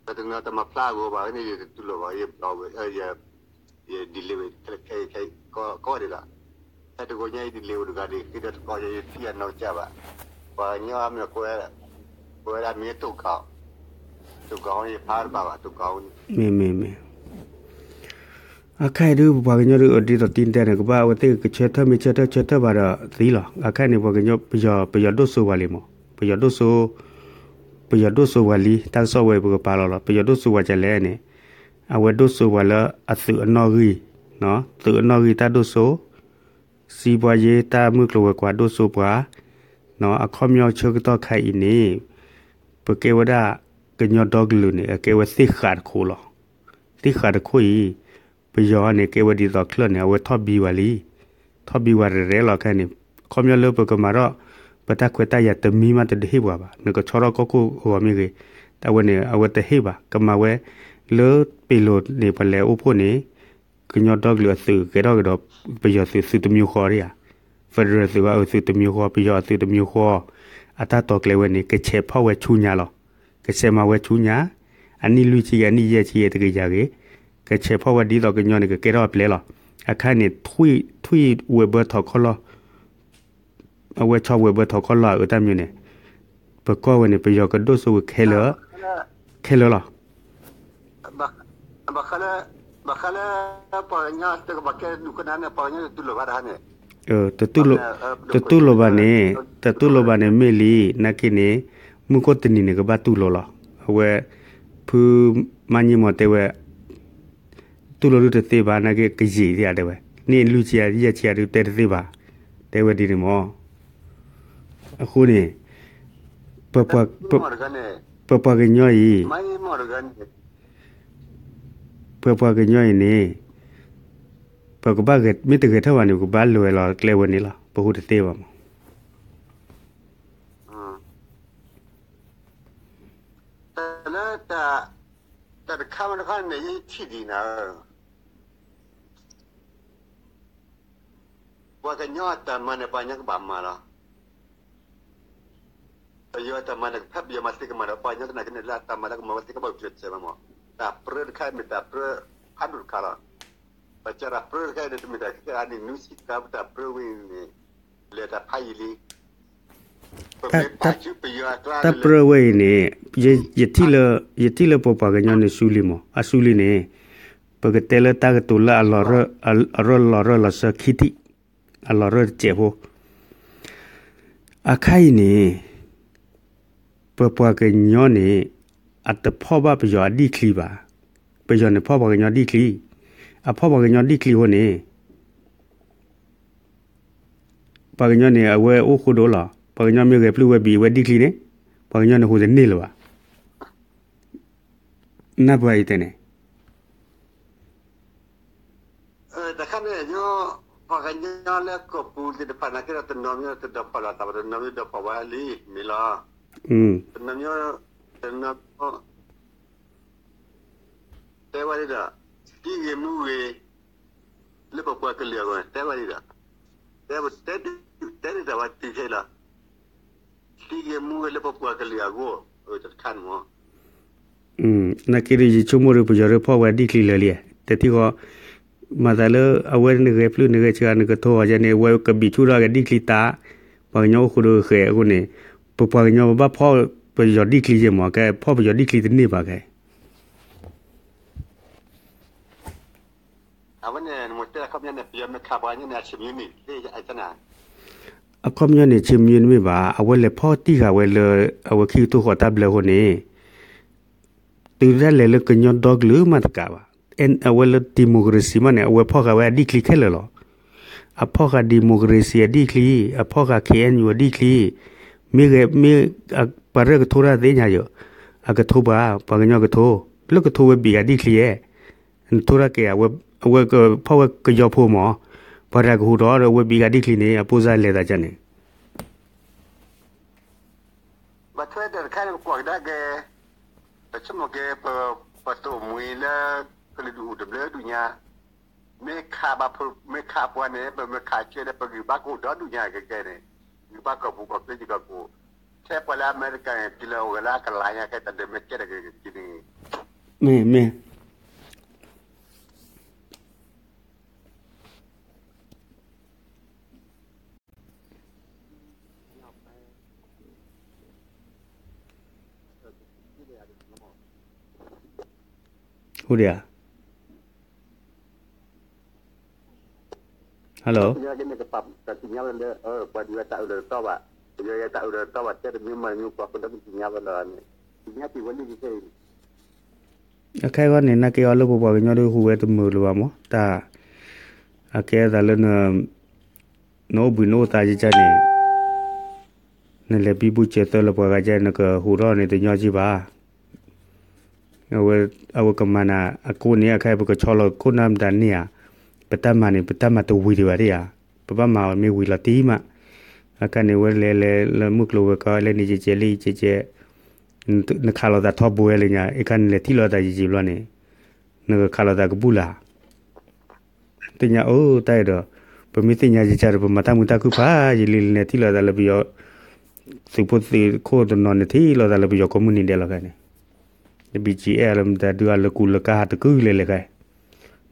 ဒီးတနီၤတမၤဖျါအဂီၢ်ဘၣ်န့ၣ် ယတတူၢ်လိာ်ဘၣ် ယဘျီဝဲ ယ delete ဝဲခဲခဲခဲ ကီၢ်ဒံးလီၤ. ဟဲတဂီၤညါအံၤဒ်လဲၣ်အိၣ်တဂၤဒံး ဃ့ဒီးတကီၢ်ယဲယထံၣ်အနီၢ်ကစၢ်ဘၣ်. ပှၤကညီအမ့ၢ်ကွဲးဝဲဒၣ်မ့ၢ်တိၢ်ကီၢ်, တိၢ်ကီၢ်ယဖးတဘၣ်ဘၣ် တိၢ်ကီၢ်န့ၣ် မ့ၢ်မ့ၢ်မ့ၢ် အခါအံၤဒုး ပပှၤကညီဒုး ဒ်သိးတံၤတဲန့ၣ် ကဘၣ်အဝဲသ့ၣ်ကဆၢထၢၣ်မ့ၢ်ဆၢထၢၣ်ဆၢထၢၣ်ဘၣ်ဒီးသံလီၤ. အခါန့ၣ် ပှၤကညီ ပယီၤ ပယီၤဒိၣ်စိပှၤလံမး, ပယီၤဒိၣ်စိ ပယီၤဒိၣ်စိပှၤလံ တၢ်ကစီၣ်ဝဲပကပာ်လီၤလီၤ. ပယီၤဒိၣ်စိပှၤကလဲၣ်န့ၣ် အဝဲဒိၣ်စိပှၤလၢအသုးအနီၣ်ဂံၢ်, သုးအနီၣ်ဂံၢ်တၢ်ဒိၣ်စိ စံးပှၤယ့ တၢ်မုၢ်ကျိၤဝဲၤကွာ်ဒိၣ်စိပှၤ, အခီပညီဆၢကတီၢ်ခါအံၤန့ၣ် ပကဲဝဲဒၣ်ကညီဒီကလုာ်န့ၣ် အကဲဝဲသ့ၣ်ဃာ်တခိၣ်လီၤ. သ့ၣ်ဃာ်တခိၣ်အံၤ ပယီၤန့ၣ် ကဲဝဲဒ်သိးချၢၣ်န့ၣ် အဝဲထီၣ်ဘံဝဲလံ, ထီၣ်ဘံဝဲရဲၣ်ရဲၣ်လီၤ. ခဲန့ၣ် ခီပညီလၢပကမၤထီၣ် ပတၢ်ခွဲးတၢ်ယာ်တမံၤမးတဟ့ၣ်ပှၤဘၣ်, နကဆီထီၣ်ကီၢ်ခိၣ်အဂီၢ်မ့ၢ်ဂ့ၤ, အဝဲန့ၣ် အဝဲတဟ့ၣ်ဘၣ်, ကမၤဝဲလၢပ့ၤလိာ်န့ၣ် ပှၤလဲၤအိၣ်ဖှိၣ်န့ၣ် ကညီဒီကလုာ်အသုးကဲထီၣ်ကဒီး ပယီၤသုး သုးတမျိုးဃီဒံးဧါ, federal သုးဘၣ်အသုးတမျိုးဃီ ပယီၤအသုးတမျိုးဃီ အတၢ်တီၤကျဲၤဝဲန့ၣ် ကဆဲးဖီၣ်ဝဲဆူညါလီၤ. ကဆဲးမၤဝဲဆူညါ အနံၣ်လွံၢ်ဆံဂ့ၤ အနံၣ်ယဲၢ်ဆံဂ့ၤတကယၤဂ့ၤ, ကဆဲးဖီၣ်ဝဲဒ်သိးကညီန့ၣ် ကကဲထီၣ်အပျဲၢ်လီၤ. အခါန့ၣ် ထွံၣ် ထွံၣ်ဝဲၤဘၢထီၣ်ခီၣ်လီၢ် အဝဲဆီဝဲၤဘၢထီၣ်ခီၣ်လီၢ်အတၢ်မံၤန့ၣ် ပကီၢ်ဝဲန့ၣ် ပယီၤကဒိၣ်စိဝဲခဲလၢာ်, ခဲလၢာ်လီၤ. ဘၣ်ဃးလၢ ဘၣ်ဃးလၢ ပှၤကညီတကဘၣ်ကဲဒုးကနၣ်န့ၣ် ပှၤကညီတတူၢ်လိာ်ဘၣ်တဟါန့ၣ်, တတူၢ်လိာ်ဘၣ်န့ၣ်, တတူၢ်လိာ်ဘၣ်န့ၣ်မ့ၢ်လံ, နာ်က့န့ၣ် မုၢ်ခိၣ်တနံၤန့ၣ် ကဘၣ်တူၢ်လိာ်လီၤ. အဝဲ ဖုမါညံမီၤတဲဝဲ တူၢ်လိာ်ဒုးတသ့ဘၣ် နာ်က့ကယံာ်သ့ဧါတဲဝဲ, နံၣ်လွံၢ်ဆံယဲၢ်ဆံဒုးတဲတသ့ဘၣ်, တဲဝဲဒ်န့ၣ်မး. အဃိန့ၣ် ပပှၤကညီအံၤ ပပှၤကညီအံၤန့ၣ် ပကဘၣ်ဂဲၤ မ့ၢ်တဂဲၤထၢၣ်ဘၣ်န့ၣ် ပကဘၣ်လဲၤလီၤကျဲဝဲန့ၣ်လီၤ. ပဟူတသ့ဘၣ်မး. တၢ်လၢ တၢ်တခါမ့ၢ်တခါန့ၣ် ယထံၣ်ဒံးနၤဧၢ, ပှၤကညီအတၢ်မၤန့ၣ် ပှၤကညီကဘၣ်မၤလီၤ. ပယီၤအတၢ်မၤန့ၣ် ဖဲပယီၤမၤသ့ကမၤဒီး ပှၤကညီကနၣ်ကန့ၣ်လၢအတၢ်မၤလၢကမၤဝဲသ့ကဘၣ်အိၣ်ကျဲးစၢးမး. တၢ်ပြၢတခါအံၤမ့ၢ်တၢ်ပြၢဖးဒိၣ်တခါလီၤ. ပှၤကညီတၢ်ပြၢတခါအံၤန့ၣ် တမ့ၢ်တၢ်ခဲအံၤန့ၣ် နွံဆံတၢ်ပတၢ်ပြၢဝဲအံၤန့ၣ် လဲၤတၢ်ဖးယံာ်လံ. ပမ့ၢ်ပာ်ဆူပယီၤအကျါ တၢ်ပြၢဝဲအံၤန့ၣ် ယ ယထံၣ်လၢ ယထံၣ်လၢပပှၤကညီန့ၣ်ဆူလံမး, အဆူလံန့ၣ် ပကတဲလၢတၢ်ကတိၤလၢအလီၤရၢၢ် အလီၤရၢၢ်လီၤစၢခံထံၣ်, အလီၤရၢၢ်တစဲးဖိ အခါအံၤန့ၣ် ပပှၤကညီန့ၣ် အတဖီၣ်ဘၣ်ပယီၤအဒံၣ်ချံဘၣ်. ပယီၤန့ၣ်ဖီၣ်ပှၤကညီဒံၣ်ချံ, အဖီၣ်ပှၤကညီဒံၣ်ချံအဃိန့ၣ် ပှၤကညီန့ၣ် အဝဲအိၣ်ဃိဒိၣ်လီၤ. ပှၤကညီမ့ၢ်ဂဲၤပျုၢ်ဝဲဘံၣ်ဝဲဒံၣ်ချံန့ၣ် ပှၤကညီန့ၣ်ဟူးတန့ၢ်လၢၤဘၣ်. နၢ်ပၢၢ်အံၤတဲန့ၣ် တခါန့ၣ် ပှၤကညီလၢကီၢ်ပူၤသ့ၣ်တဖၣ်နာ်က့ဒီး တနီၤမ့ၢ်တဒီးဖီၣ်လီၤသးဘၣ် တနီၤမ့ၢ်ဒီးဖီၣ်ဝဲလံမ့ၢ်လီၤ. တနီၤမ့ၢ် တနီၤ တဲဝဲဒ်ဒီး သံဂ့ၤမူဂ့ၤ လၢပပှၤကလုာ်အဂီၢ် တဲဝဲဒ်ဒီး တဲ တဲဒ်တၢ်ဝဲတံၢ်ခဲလီၤ. သံဂ့ၤမူဂ့ၤလၢပပှၤကလုာ်အဂီၢ် တခါန့ၣ်မ့ၢ် နာ်က့ဒီး ယဆိကမိၣ်ဒီး ပယီၤဒုးဖီၣ်ဝဲဒံၣ်ချံလၢာ်လံ, တထံၣ်ဃီ မၤသးလၢ အဝဲနဂဲၤပျုၢ်နဂဲၤဆှး နကထိအီၤယဲန့ၣ် အဝဲကဘံၣ်ဆူၣ်ထီၣ်က့ၤဒံၣ်ချံတၢ်, ပှၤကညီအိၣ်ဃိဒိၣ်ဃဲးအဃိန့ၣ် ပပှၤကညီပဘၣ်ဖီၣ်ပယီၤဒံၣ်ချံယဲမ့ၢ် ကဲဖီၣ်ပယီၤဒံၣ်ချံတန့ၢ်ဘၣ်ခဲ အခီပညီန့ၣ် ဆံးမံၤန့ၣ်မ့ၢ်ဘၣ်, အဝဲလဲၤဖီၣ်တံၢ်ဃာ်ဝဲလၢ အဝဲခံကထိဃီၤတၢ်ဘျၢအဃိန့ၣ် တုၤဒၣ်လဲာ်လၢကညီဒီကလုာ်မးတကးဘၣ်, အဝဲလၢ democracy မးန့ၣ် အဝဲဖီၣ်ဃာ်ဝဲအဒံၣ်ချံခဲလၢာ်လီၤ. အဖီၣ်ဃာ် democracy အဒံၣ်ချံ, အဖီၣ်ဃာ် ခ့ၣ်အဲၣ်ယူၣ် အဒံၣ်ချံ, မ့ၢ်ဂ့ၤ မ့ၢ် ပှၤရဲၣ်ကထိတၢ်သ့ၣ်ညါယိာ်, အကထိပှၤ, ပှၤကညီကထိ, လၢကထိဝဲဘံၣ်ဂၤဒံၣ်ချံဧဲ, နထိတၢ်ကဲ အဝဲကဖီၣ်ဝဲကယီဖိမး, ပှၤတဂၤကဟူးဒီး အဝဲဘံၣ်ဂၤဒံၣ်ချံန့ၣ် အပိစါလဲၤသးကန့ၣ် ဘၣ်ထွဲတၢ်တခါန့ၣ် ပကွၢ်ကဒါက့ၤ ပဆိကမိၣ်က့ၤ ပသိၣ်မှံၤလၢ ကလုာ်ဒူၣ်အိၣ်တဘျုးဒူၣ်ညါ, မ့ၢ်ခးဘၣ် မ့ၢ်ခးပှၤန့ၣ် ပမ့ၢ်ခးကဲဒီး ပဂံၢ်ဘါကအိၣ်ဒီဒူၣ်ညါကကဲန့ၣ်, ဂံၢ်ဘါကီၢ်ပူၤကီၢ်ချၢကီၢ်ပူၤ, ထဲပှၤလၢအမဲရကၤန့ၣ် တုၤလၢအိၣ်ဂၤလၢအကလၤညါကဲတၢ်ဒုးမ့ၢ်ကဲတၢ်ဂ့ၤကက့ၤန့ၣ် မ့ၢ် မ့ၢ် ဟူဒံးဧါ, hello, အခဲအံၤန့ၣ် နာ်က့အီၤလၢပပှၤကညီဒုးဟူးဝဲတမုာ်လၢၤဘၣ်မး, တၢ်အကဲအသးလၢ နအိၣ်ဘှံးနအိၣ်သါကကန့ၣ်, နလဲၤဘံဘူစၢၤသၢလၢပှၤဂၤက နကဟူးထီၣ်န့ၣ်တညီကဘၣ်. အဝဲကမၤနၤအကိးန့ၣ် အခါပကဆီလီၤခိၣ်နၢ်မတၤန့ၣ်ဧါ, ပတၢ်မၤန့ၣ် ပတၢ်မၤတဝံၤဒံးဘၣ်ဒံးဧါ, ပဘၣ်မၤအီၤမ့ၢ်ဝံၤလီၤတံၢ်မး. အခါန့ၣ် ဝဲလဲၤလဲၤလၢမုၢ်ကျိၤဝဲၤကွာ်လဲၤန့ၣ်ကကဲလံကကဲ, နခးလိာ်သးထီဘိဝဲလၢညါ အခါနလဲၤထံၣ်လိာ်သးယံာ်ယံာ်ဘျီန့ၣ်, နကခးလိာ်သးကဘူၣ်လၢ် သ့ၣ်ညါအိၣ်တၢ်အံၤဒီး, ပမ့ၢ်သ့ၣ်ညါယကဒီး ပမၤတၢ်မုာ်တၢ်ခုၣ်ဖးယံာ်လံ နထံၣ်လိာ်သးလၢပယီၤ, သုးဖိသံးခိၣ်တနီၤ နထံၣ်လိာ်သးလၢပယီၤကိးမုၢ်နံၤဒဲးလီၤခဲန့ၣ်, န ဘီၣ်ကၠံၣ်အဲၣ် လၢမတၤဒုးအလၢကူလၢကါဟးတကုလဲၤလဲၤခဲ,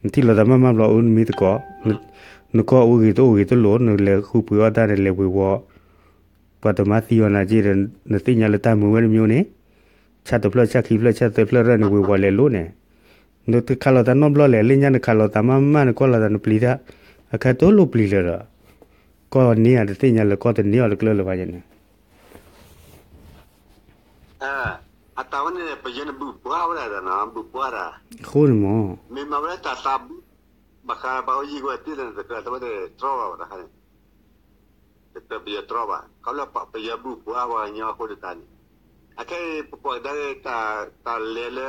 နထံၣ်လိာ်သးမးမးဘျီအိၣ်နမ့ၢ်သကိး, နကီၢ်အိၣ်ဂ့ၤတအိၣ်ဂ့ၤတလိၣ် နလဲၤဃုပှ့ၤအီၣ်တၢ် နလဲၤဝ့ၤဝီၤ ပှၤတမၤသံအီၤနၤက့ဒီး နသ့ၣ်ညါလၢတၢ်မုာ်ဝဲတမံၤန့ၣ်, ဆၣ်တဖျၢၣ်ဆၣ်ခံဖျၢၣ်ဆၣ်သၢဖျၢၣ်ရၢၢ်န့ၣ် ဝ့ၤဝီၤလဲၤလိၤန့ၣ်, နတခးလိာ်သးနီတဘျီလဲၣ်, လၢညါနခးလိာ်သးမးမး နကွၢ်လိာ်သးနပျံၤတၢ်, အခါတလိၣ်ပျံၤလၢၤဒီး, ကီၢ်န့ၣ်ဧါ တသ့ၣ်ညါလၢကီၢ်တန့ၢ်အီၤတကျၢၢ်လၢၤဘၣ်န့ၣ် အတၢ်ဝဲန့ၣ် ပယီၤန့ၣ်ဘုၣ်ပှၢ်ဝဲဒၣ်, ဘုၣ်ပှၢ်တၢ်, အဃိန့ၣ်မ့ၢ်, မ့ၢ်မၤဝဲဒၣ်တၢ်သးဘၣ်ဃးဘၣ်အိၣ်ယံၤဝဲတ့ၢ်လၢနတကြၢးတဝဲတြီဘၣ်တခါန့ၣ်, တကြၢးပယီၤတြီဘၣ်, ခီဖျိပယီၤဘုၣ်ပှၢ်ပှၤကညီအဃိတၢ်န့ၣ်, အခဲအံၤပကွၢ်ကဒါက့ၤ တၢ်လဲၤလၢ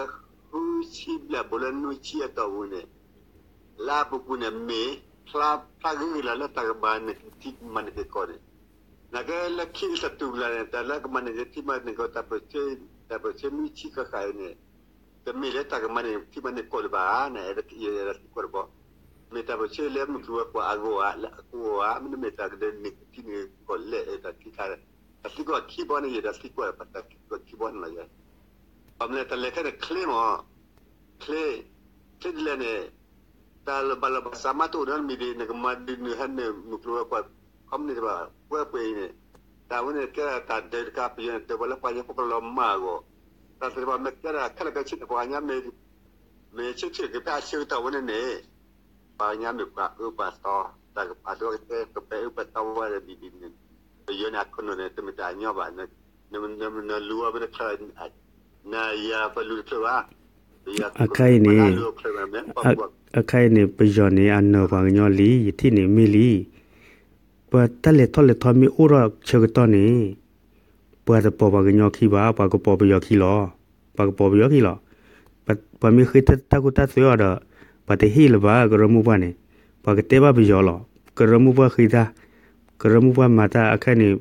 ဃုဆံဘျဲၣ်ဘိလၢနွံဆံအတီၢ်ပူၤန့ၣ်, လၢအပူၤကွံာ်န့ၣ် မ့ၢ် ဖျါဂ့ၤဂ့ၤလီၤလၢတၢ်ကမၤန့ၢ်က့ၤထံမၤန့ၢ်က့ၤကီၢ်န့ၣ်, နာ်က့လၢခံကတၢၢ်တတူၢ်ဘၣ်န့ၣ် တၢ်လၢကမၤန့ၢ်က့ၤထံမၤန့ၢ်ကီၢ် တၢ်ပၢၢ်ဆၢနွံဆံဃၣ်ဃၣ်အံၤန့ၣ်, တမ့ၢ်လၢတၢ်ကမၤန့ၢ်ထံမၤန့ၢ်ကီၢ်လၢၤဘၣ်, နအဲၣ်ဒိးယဲဒၣ်သံကွၢ်တဘီ, မ့ၢ်တၢ်ပၢၢ်ဆၢလၢမုၢ်ကျိၤဝဲၤကွာ်အဂီၢ်ဧါ, လၢအကဝီၤဧါ, မ့တမ့ၢ်တၢ်ကဒဲးန့ၢ်က့ၤထံန့ၢ်ကီၢ်လဲၣ်, တၢ်ခံခါ, တၢ်သံကွၢ်ခံဘီန့ၣ် ယဲဒၣ်သံကွၢ် ပတၢ်သံကွၢ်ခံဘီန့ၣ်လီၤ. ဘၣ်မနုၤလဲၣ် တၢ်လဲၤခဲန့ၣ်ချ့မး, ချ့, ချ့ဒ်လဲၣ်န့ၣ်, တၢ်လၢဘၣ်လီၤဘၣ်စးမးတအိၣ်နီတမံၤဒံး နကမၤဒုးနုာ်ဟဲနုာ်မုၢ်ကျိၤဝဲၤကွာ် ခီမန့ၣ်တဘၣ် ပှဲၤပှဲၤအံၤန့ၣ်, တၢ်ဝဲန့ၣ်ကဲဒၣ်တၢ်ဒုးတခါ ပယီၤန့ၣ် ဒုးပှၤလၢပှၤကညီဖိကလီၤမၢ်အဂီၢ်, တၢ်သ့ၣ်တဖၣ်မ့ၢ်ကဲဒၣ်ခဲလၢာ်ခဲဆ့န့ၣ် ပှၤကညီမ့ၢ် မ့ၢ်ဆၢထၢၣ်က့ၤဖဲအဆၢကတီၢ်ဝဲန့ၣ်န့ၣ်, ပှၤကညီမ့ၢ်ပှၤအၢပှၤသီ, တၢ်ကပာ်ဒိကတဲကပဲာ်အၢပဲာ်သီဝဲဒၣ်ဒ်န့ၣ်, ပယီၤန့ၣ်အခိၣ်နူာ်န့ၣ် တမ့ၢ်တၢ်ညီဘၣ်, နလူၤအီၤဖဲတချုး, နယၤပလူၤတချုးဘၣ်, အခါအံၤန့ၣ်, အခါအံၤန့ၣ် ပယီၤန့ၣ် အနၢၤပှၤကညီလံ, ယထံၣ်န့ၣ်မ့ၢ်လံ, ပှၤတၢ်လဲၤထီၣ်လဲၤထီမ့ၢ်အိၣ်ထီၣ်ဆၢကတီၢ်န့ၣ်, ပှၤတပိာ်ပှၤကညီခံဘၣ်, ပှၤကပိာ်ပယီၤခံလီၤ. ပှၤမ့ၢ်ဃ့ တၢ်ကူၣ်တၢ်သိးအီၤဒီး, ပှၤတဟ့ၣ်လၢၤဘၣ် ကရၢမိၢ်ပှၢ်န့ၣ်, ပှၤကတဲဘၣ်ပယီၤလီၤ. ကရၢမိၢ်ပှၢ်ဃ့တၢ်, ကရၢမိၢ်ပှၢ်မၤတၢ်အခါန့ၣ်,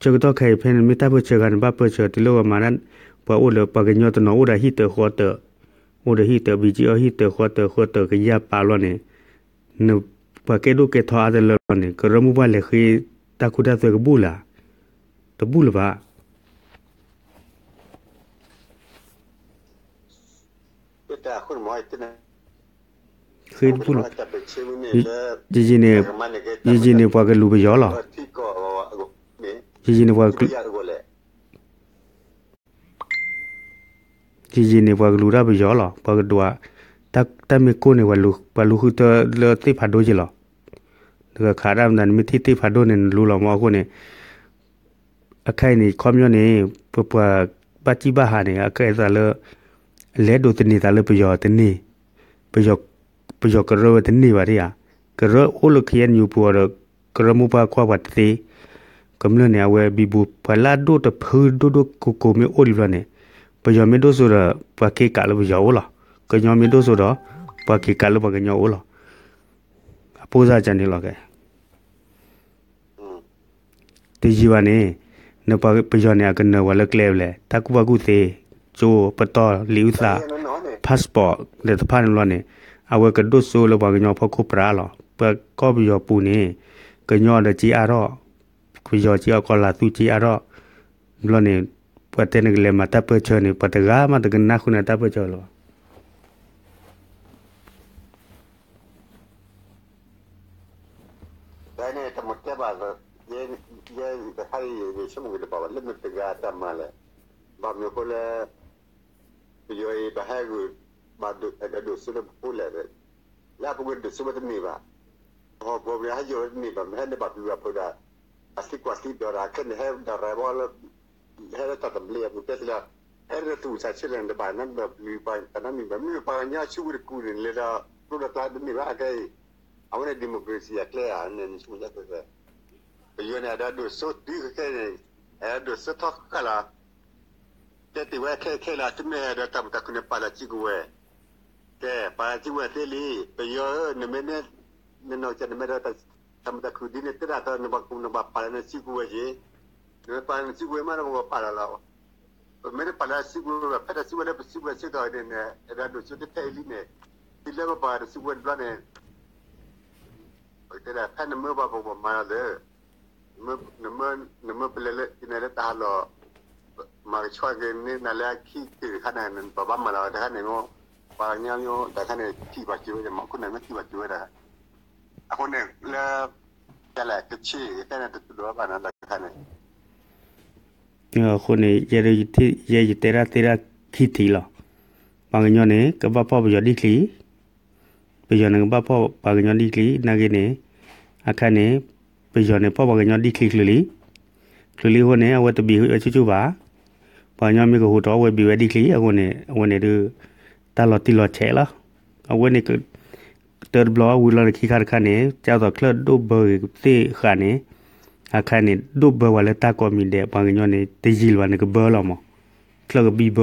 ဆၢကတီၢ်ခဲအံၤဖဲန့ၣ် မ့ၢ်တၢ်ပၢၢ်ဆၢဂၤန့ၣ် ဘၣ်ပၢၢ်ဆၢတုၤလၢပှၤမၤတၢ်, ပှၤအိၣ်ဒီးပှၤကညီတနီၤအိၣ်ဒီးဟံၣ်တၢးဃီတၢး, အိၣ်ဒီးဟံၣ်တၢး ဘံၣ်ကၠံအီၣ်ဟံၣ်တၢးဃီတၢး ဃီတၢးကယၢ်ပာ်လီၤန့ၣ်, ပှၤကဲဒိၣ်ကဲထီအါတလၢလီၤန့ၣ် ကရၢမိၢ်ပှၢ်လဲၤဃ့ တၢ်ကူၣ်တၢ်သိးကဘူၣ်လၢ်, တဘူၣ်လၢၤဘၣ်. ဃ့တဘူၣ်လၢၤ, ယယံၤန့ၣ်, ယယံၤန့ၣ်ပှၤကလူၤပယီၤလီၤ. ယယံၤန့ၣ်ပှၤကလူၤ, ယယံၤန့ၣ်ပှၤကလူၤတၢ်ပယီၤလီၤ. ပှၤကဒွး, တၢ်မ့ၢ်ကိၢ်န့ၣ် ပှၤလူၤဃုထၢလၢသ့ၣ်ဖးဒိၣ်က့လီၤ. နကခးတၢ်မတၤ နမ့ၢ်ထံၣ်သ့ၣ်ဖးဒိၣ်န့ၣ် နလူၤလီၤမးအဃိန့ၣ် အခါအံၤန့ၣ် ခီပညီန့ၣ် ပပှၤဘၣ်စံၣ်ဘၣ်ဟးန့ၣ် အကဲသးလၢ လဲၤဒိးသန့ၤသးလၢပယီၤတန့ၢ်, ပယီၤကရၢဝဲတန့ၢ်ဘၣ်ဒံးဧါ. ကရၢအိၣ်လၢ ခ့ၣ်အဲၣ်ယူၣ် ပူၤအီၤဒီး ကရၢမိၢ်ပှၢ်ကွၢ်ပှၤတသ့, ကမျၢၢ်န့ၣ် အဝဲဘံဘူ ပှၤလၢအဒိၣ်တဖုဒိၣ်ဒိၣ်ကိးကိးမ့ၢ်အိၣ်လံဘျီန့ၣ်, ပယီၤမ့ၢ်ဒိၣ်စိဒီး ပှၤက့ၤကးလၢပယီၤအိၣ်လီၤ. ကညီမ့ၢ်ဒိၣ်စိဒီး ပှၤက့ၤကးလၢပှၤကညီအိၣ်လီၤ. အပိၢ်စၢ်ကန့ၣ်လီၤ. တယံာ်ဘၣ်န့ၣ်, နပှၤပယီၤန့ၣ် အကနၢၤပှၤလၢကျဲဖဲလဲၣ်, တၢ်ကူၣ်ဘၣ်ကူၣ်သ့, ကၠိ, ပတီၢ်, လံာ်အုၣ်သး, passport ဒီးတဖၣ်န့ၣ်ဘျီန့ၣ်, အဝဲကဒိၣ်စိလၢပှၤကညီဖီခိၣ်ပြးလီၤ. ပှၤကီၢ်ပယီၤပူၤန့ၣ်, ကညီဒီးက့အါထီၣ်, ပယီၤက့အီၤ ကီၢ်လၤသူက့အါထီၣ်, ဘျီန့ၣ်, ပှၤတဲနကလဲၤမၤတၢ်ပၢၢ်ဆၢန့ၣ် ပှၤတဂၤမးတကနၣ်ဃုာ်နၤတၢ်ပၢၢ်ဆၢလၢၤဘၣ်. တၢ်န့ၣ် တမ့ၢ်တဲဘၣ်, ယဲတခါအံၤ ယဆိကမိၣ်က့ၤတဘၣ်ဘၣ် လၢမတၤတဂၤအတၢ်မၤလဲၣ်. ဘၣ်မနုၤအဃိလၢ ပယီၤအံၤ ဘၣ်ဟဲဂုာ် ဘၣ်ဒိးစိလၢပဖိလဲၣ်, လၢအပူၤကွံာ်ဒိးစိဝဲတန့ၢ်ဘၣ်, ပဟီၣ်ကဝီၤပူၤန့ၣ် ဟဲယိာ်ဝဲတန့ၢ်ဘၣ်, မ့ၢ်ဟဲန့ၣ်ဘၣ်ပျံၤဘၣ်ဖုးဒီး အသံကွၢ်သံဒိးဒီး ခဲန့ၣ်ဟဲဒၣ် ရဲၣ်ဘီလၢ ဟဲလၢတၢ်သဘျ့အပူၤ တဲသ့လၢ ဟဲလၢသူၣ်စးဆၢလဲၣ်န့ၣ် တဘၣ်နီတမံၤဘၣ်, မ့ၢ်ပှၤတနီတမံၤဘၣ်, မ့မ့ၢ်ပှၤကညီဆူဝ့ၢ်တကူၣ်န့ၣ် လဲၤဒီးကျိဒီးကျါတန့ၢ်ဘၣ်အခဲအံၤ, အဝဲန့ၣ် democracy အကျဲဧါန့ၣ် နဆိကမိၣ် ပယီၤန့ၣ် အဒိးဒိးစိတုၤခဲခဲန့ၣ်, အဒိးစိထီၣ်ဃာ်လီၤ, တဲတ့ၢ်ဝဲခဲခဲလီၤ, သုမ့ၢ်ဟဲဒီးတၢ်မုာ်တၢ်ခုၣ်န့ၣ် ပာ်လီၤစုကဝဲၤ, ကဲ ပာ်လီၤစုကဝဲၤသ့လံ, ပယီၤဧၢ နမ့ၢ် နနီၢ်ကစၢ်နမ့ၢ်ဒီး တၢ်မုာ်တၢ်ခုၣ်ဒ်န့ၣ် တဲဒၣ်သီ နဘၣ်ကူၣ်နဘၣ်ပာ်လီၤနစုကဝဲၤက့ၤ, နမ့ၢ်ပာ်လီၤနစုကဝဲၤမးဒီး ပကပာ်လီၤလီၤ, ပမ့ၢ်တပာ်လီၤစုကဝဲၤဘၣ် ဖဲတၢ်စုကဝဲၤလၢပစုကဝဲၤစ့ၢ်ကီးန့ၣ် အဒိးဒိးစိတဖဲအံၤလံန့ၣ်, တုၤလၢပပာ်တၢ်စုကဝဲၤတဘျီန့ၣ် တဲဒၣ်ဖဲနမၢပှၤပကဘၣ်မၤလီၤလၢ, နမၢပလဲၤလၢ ယနဲၣ်လၢတၢ်ဟးလီၢ်, မၤကဆှီက့ၤန့ၢ်နၤလၢအခံက့ၤတခါန့ၣ် ပဘၣ်မၤလီၤတခါန့ၣ်, ပှၤကညီတခါန့ၣ် ထံၣ်ဘၣ်စၢၤဝဲ မ့ၢ်ခိၣ်နၢ်မ့ၢ်ထံၣ်ဘၣ်စၢၤဝဲဒၣ်, အဃိန့ၣ်လၢ တလဲၣ် ကဆ့ၣ်တဲန့ၣ် တတူၢ်လိာ်ဘၣ်နီၤတခါန့ၣ် အဃိန့ၣ် ယဲယတဲဒၣ်သ့ဒၣ်ခံထံၣ်လီၤ. ပှၤကညီန့ၣ် ကဘၣ်ဖီၣ်ပယီၤဒ်ချံ, ပယီၤန့ၣ်ကဘၣ်ဖီၣ်ပှၤကညီဒ်ချံ, နာ်က့န့ၣ် အခါန့ၣ် ပယီၤန့ၣ်ဖီၣ်ပှၤကညီဒ်ချံချုးလံ, ချုးလံအဃိန့ၣ် အဝဲတဘံၣ်ဝဲဆူၣ်ဆူၣ်ဘၣ်. ပှၤကညီမ့ၢ်ကဟူးထီၣ် အဝဲဘံၣ်ဝဲဒ်ချံအဃိန့ၣ် အဝဲန့ၣ်ဒုး တၢ်လီၤတံၢ်လီၤဆဲးလီၤ. အဝဲန့ၣ် တၢတဘျီဝံၤလီၤခံခါတခါန့ၣ် ကၢ်သိးချၢၣ်ဒိၣ်ဘၢဂ့ၤသ့ၣ်ဃာ်န့ၣ်, အခါန့ၣ် ဒိၣ်ဘၢဝဲလၢတၢ်ကိးမံၤဒဲး ပှၤကညီန့ၣ် တယံာ်လၢၤဘၣ်န့ၣ် ကဘၢလီၤမး, ချၢၣ်ကဘံၣ်ဘၢအီၤလီၤ.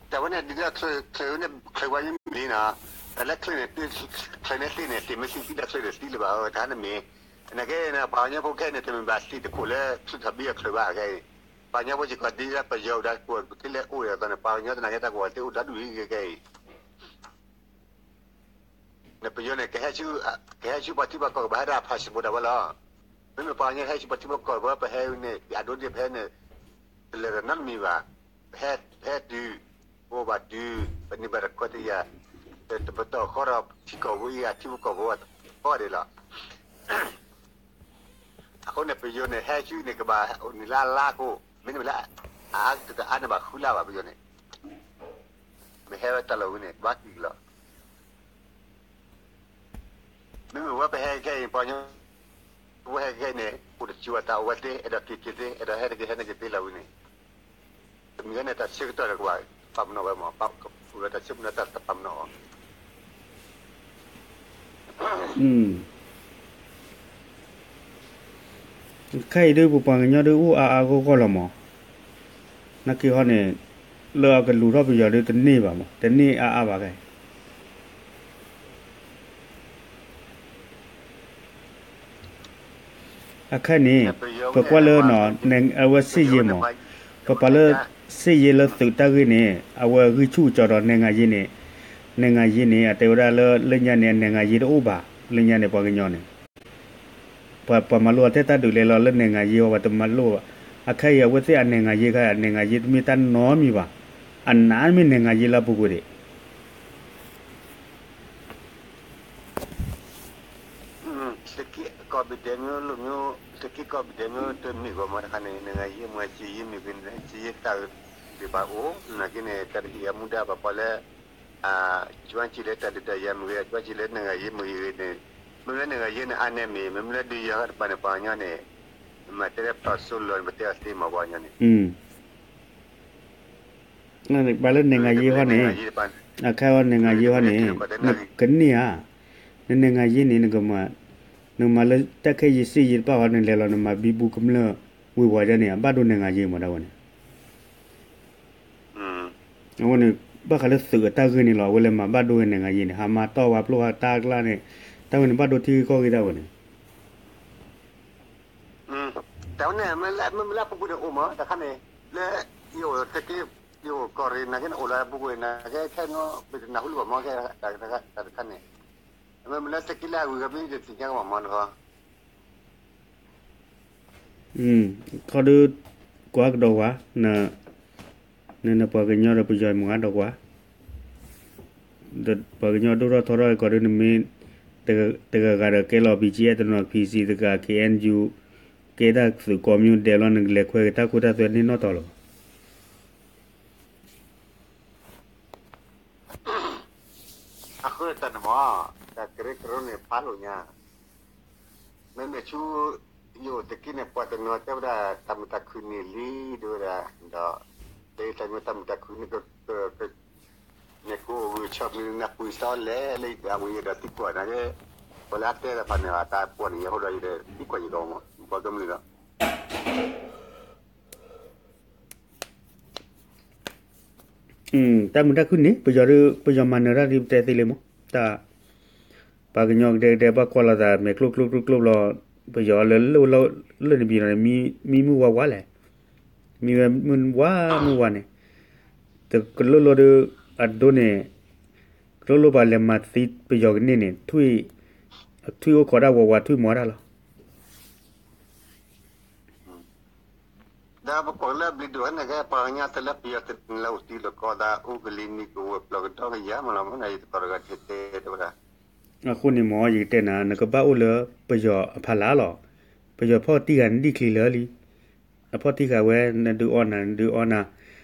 တၢ်ဝဲန့ၣ် ဒ်လၢချၢၣ်ဝဲန့ၣ် ချၢၣ်ဝဲန့ၣ်မ့ၢ်လံနီၤ, တၢ်လၢချၢၣ်န့ၣ် ချၢၣ်န့ၣ်သ့န့ၣ် သ့မ့ၢ်သ့သံလၢချၢၣ်န့ၣ်သံလၢၤဘၣ် တၢ်န့ၣ်မ့ၢ်, နာ်က့န့ၣ် ပှၤကညီဖိခဲအံၤန့ၣ် တမ့ၢ်ဘၣ်သ့တခိၣ်လၢ ချၢၣ်ထီၣ်ဘံၣ်အချၢၣ်ဘၣ်ခဲအံၤ, ပှၤကညီဖိစ့ၢ်ကီးဒ်လၢပယီၤဝဲဒၣ်ကိးက့ၤလၢအိၣ်အသိးန့ၣ် ပှၤကညီတနာ်က့တၢ်ကဝီၤသ့အိၣ်ဒီဒူၣ်အံၤခဲအံၤ နပယီၤန့ၣ် ကဟဲဆူ ကဟဲဆူပှၤထံပှၤကီၢ်ကဘၣ်ဟဲဒၣ် passport ဒၣ်ဝဲလီၤ. မ့မ့ၢ်ပှၤကညီဟဲဆူပှၤထံပှၤကီၢ်ဝဲ ပဟဲန့ၣ် အဒိဒ်ပဟဲန့ၣ် တလဲၤဒီးနီတမံၤဘၣ်. ပဟဲ ပဟဲတုၤ ပအိၣ်ဘၣ်တုၤ ပန့ၢ်ဘၣ်တခွဲတယာ် ပတီၢ်ဃီဒီးထံကီၢ်ဖိအံၤ ထံဖိကီၢ်ဖိအံၤ ဃီဒဲးလီၤ. အဃိန့ၣ် ပယီၤန့ၣ် ဟဲဆူန့ၣ် ကဘၣ်အိၣ်န့ၣ်လၢအလါအဃိ, မ့တမ့ၢ်လၢ အအါတကအါန့ၣ်ဘၣ်ဃုလါဘၣ် ပယီၤန့ၣ် မ့ၢ်ဟဲဝဲတၢ်လီၢ်ဝံၤန့ၣ် ဘၣ်ကံၣ်လီၤ. မ့မ့ၢ်ဝဲပဟဲခဲအံၤ ပှၤကညီ ဝဲဟဲခဲအံၤန့ၣ် အိၣ်တစူၤအတၢ်အိၣ်ဝဲသ့ အဲၣ်ဒိးက့ၤက့ၤသ့ အဲၣ်ဒိးဟဲတက့ၤဟဲန့ၣ်က့ၤသ့လီၤဝံၤန့ၣ်, တမံၤဝဲန့ၣ် တၢ်ဆၢကတီၢ်ဒီးကဘၣ်ပာ်ပနီၣ်ဝဲမး, ပာ်ပနီၣ်ဝဲ ခဲအံၤဒ်ပပှၤကညီဒ်အိၣ်အါအါဂီၢ်ဂီၢ်လီၤမး, နာ်က့ဟီန့ၣ် လၢအကလူၤထီၣ်ပယီၤဒ်တန့ၢ်ဘၣ်မး, တန့ၢ်အါအါဘၣ်ခဲအံၤ အခါန့ၣ် ပကွၢ်လၢ အဝဲစ့ၣ်ယဲမး, ပပာ်လၢ စ့ၣ်ယဲလၢသုးတၢ်ဂ့ၢ်န့ၣ် အဝဲဂံၢ်ဆူၣ်ကစီဒီး နဲၣ်ငါယ့န့ၣ်, နဲၣ်ငါယ့န့ၣ် အတဲဝဲဒၣ်လၢ လၢညါန့ၣ် အနဲၣ်ငါယ့တအိၣ်ဘၣ်, လၢညါန့ၣ် ပှၤကညီန့ၣ် ပှၤမၤလိအထဲတၢ်ဒုးလဲၤလီၤလၢနဲၣ်ငါယ့အီၤ ပှၤတမၤလိဘၣ်. အခါအံၤ အဝဲသ့ၣ်အနဲၣ်ငါယ့ခါ အနဲၣ်ငါယ့တမ့ၢ်တၢ်နီတမံၤဘၣ်, အနးမ့ၢ်နဲၣ်ငါယ့လၢအပူၤကွံာ်ဒံး သုးက့ကိးဘ့ၣ်ဒဲးမ့ၢ်လၢမ့ၢ် သုးက့ကိးဘ့ၣ်ဒဲးမ့ၢ်တမ့ၢ်ဂီၢ်မးတခါန့ၣ် နဲၣ်ငါယ့မ့ၢ်စ့ၢ်ယဲမ့ၢ်ဂ့ၤန့ၣ် စ့ၢ်ယဲတၢ်ဂ့ၢ်ဘၣ်အိၣ် နာ်က့န့ၣ် တၢ်တဟ့ၣ်အမူဒါဘၣ်ပှၤလၢ အကၠွၢ်စံးလၢတၢ်ဒုးတၢ်ယၤမ့ၢ်ဂ့ၤ အကၠွၢ်စံးလၢနဲၣ်ငါယ့မ့ၢ်ဂ့ၤန့ၣ် မ့မ့ၢ်လၢနဲၣ်ငါယ့န့ၣ် အါနဲမ့ၢ် မ့မ့ၢ်လၢဒုးယၤတပၤန့ၣ် ပှၤကညီန့ၣ် မ့ၢ်တဲလၢပျီၢ်စိလီၤန့ၣ် ပတဲအီၤသ့မးပှၤကညီန့ၣ် ပှၤလၢနဲၣ်ငါယ့ဟီန့ၣ် အခါအီၤနဲၣ်ငါယ့ဟီန့ၣ် နကန့ၢ်ဧါ, နနဲၣ်ငါယ့န့ၣ် နကမၤ, နကမၤလၢတၢ်ခဲယံၤစ့ၢ်ယဲတဖၣ်ဟီ နလဲၤလီၤနမၤဘံဘူကမျၢၢ်ဝ့ၤဝီၤဒ်န့ၣ် အဘၣ်ဒိနဲၣ်ငါယ့မးဒၣ်ဝဲန့ၣ် အဝဲန့ၣ် ဘၣ်ဃးလၢသုးအတၢ်ဂ့ၢ်န့ၣ်လီၤ အဝဲလဲၤမၤဘၣ်ဒိဝဲနဲၣ်ငါယ့န့ၣ် ဟးမၤတီၢ်ဝဲပျိၢ်ဟးတၢ်ကျါန့ၣ် တၢ်ဝဲန့ၣ် ဘၣ်ဒိထံဂ့ၢ်ကီၢ်ဂ့ၢ်ဒၣ်ဝဲန့ၣ် တၢ်ဝဲန့ၣ် မ့မ့ၢ်လၢအပူၤကွံာ်န့ၣ်အိၣ်မး တခါန့ၣ် လၢ ယအိၣ်တက့ၢ် ယအိၣ်ကီၢ်ရ့ၣ်နာ်က့န့ၣ် အိၣ်လၢအပူၤကွံာ်နာ်က့ ခဲနီၣ် ပတနၢ်ဟူလၢၤဘၣ်မး ခဲတၢ်တခါန့ၣ် မ့မ့ၢ်လၢတက့ၢ်လၢအဂုၤအဂၤမ့ၢ်တသ့ၣ်ညါကဘၣ်မးတခီ ခီဒု ကွၢ်ကဒီးကွၢ်, န နပှၤကညီဒီးပယီၤမုၢ်ဂၤဒီးကွၢ်, ဒီးပှၤကညီဒိၣ်ထီၣ်ထီထီၣ်ကီးဒု နမ့ၢ် တဂၤဂၤဒီးကဲလီၤ ဘီကၠံအဲၣ် တနီၤ ဖံစံတဂၤ ခ့ၣ်အဲၣ်ယူၣ် ကဲတၢ်သုးကိးမံၤဒဲးဘျီ နကလဲၤခွဲက့ၤတၢ်ခိတၢ်သွဲန့ၣ်နီတီၤလီၤ. အဃိတၢ်န့ၣ်မ့ၢ် တၢ်ကရၢကရိန့ၣ်ဖးလိာ်ညါ, မ့မ့ၢ်ဆူ ယအိၣ်တက့ၢ်န့ၣ် ပှၤတနီၤတဲဝဲဒၣ် တၢ်မုာ်တၢ်ခုၣ်န့ၢ်လံ ဒ်ဝဲဒၣ် ဒီး လၢတၢ်မုာ်တၢ်ခုၣ်န့ၣ် က န့ၣ်ကအိၣ်ဂုာ်ဆီၣ်မံၤနၢ်ပှံၤစီလဲၣ်လၢအဝဲဒီးသံကွၢ်နၤက့, ပှၤလၢအတဲတၢ်ဖးန့ၣ် တၢ်ပှီၢ်န့ၣ် ယဟိဒီးယဒီးသံကွၢ်ယဒီးမ့ၢ် ပှၤကမျၢၢ်ဒီး တၢ်မုာ်တၢ်ခုၣ်န့ၣ် ပယီၤဒ် ပယီၤမၤနၢၤတၢ်ဒ်ပတဲသ့လံမ့ၢ် တၢ် ပှၤကညီကဒဲကဒဲ ဘၣ်ကွၢ်လိာ်သးမဲာ်ကျိကျိကျိကျိဘျီ, ပယီၤလၢလၢလၢနဘံၤဒီး မံမုၢ်ဝါဝါလဲၣ်, မံဝဲမုၢ်ဝါမုၢ်ဝါန့ၣ်, တကလိၣ်လိၣ်ဒီး အဒိန့ၣ်, ကလိၣ်လိၣ်ပှၤလဲၤမၤသံပယီၤကန့ၢ်န့ၣ် ထွံၣ်အိၣ်ခိးဒၣ်ဝးဝးထွံၣ်မီၤဒၣ်လီၤ. ဒီးပကွၢ်လၢအဘျုးဒိၣ်န့ၣ်ကဲ ပှၤကညီတလၢပယီၤတနံၤလၢအိၣ်တံၤလီၤကီးသး အိၣ်ကလံၤနံၤကဝဲၤပျီကဒီကယၤမးလီၤ မ့ၢ်နယတကိးတဂၤတတဲတဲဝဲဒၣ်. အဃိန့ၣ်မ့ၢ် ယကတဲနၤ နကဘၣ်အိၣ်လၢပယီၤအဖီလာ်လီၤ. ပယီၤဖီၣ်တံၢ်ဃာ်နဒံၣ်ချံလၢာ်လံ. အဖီၣ်တံၢ်ဃာ်ဝဲ နဒုးအီနၤ နဒုးအီနၤ,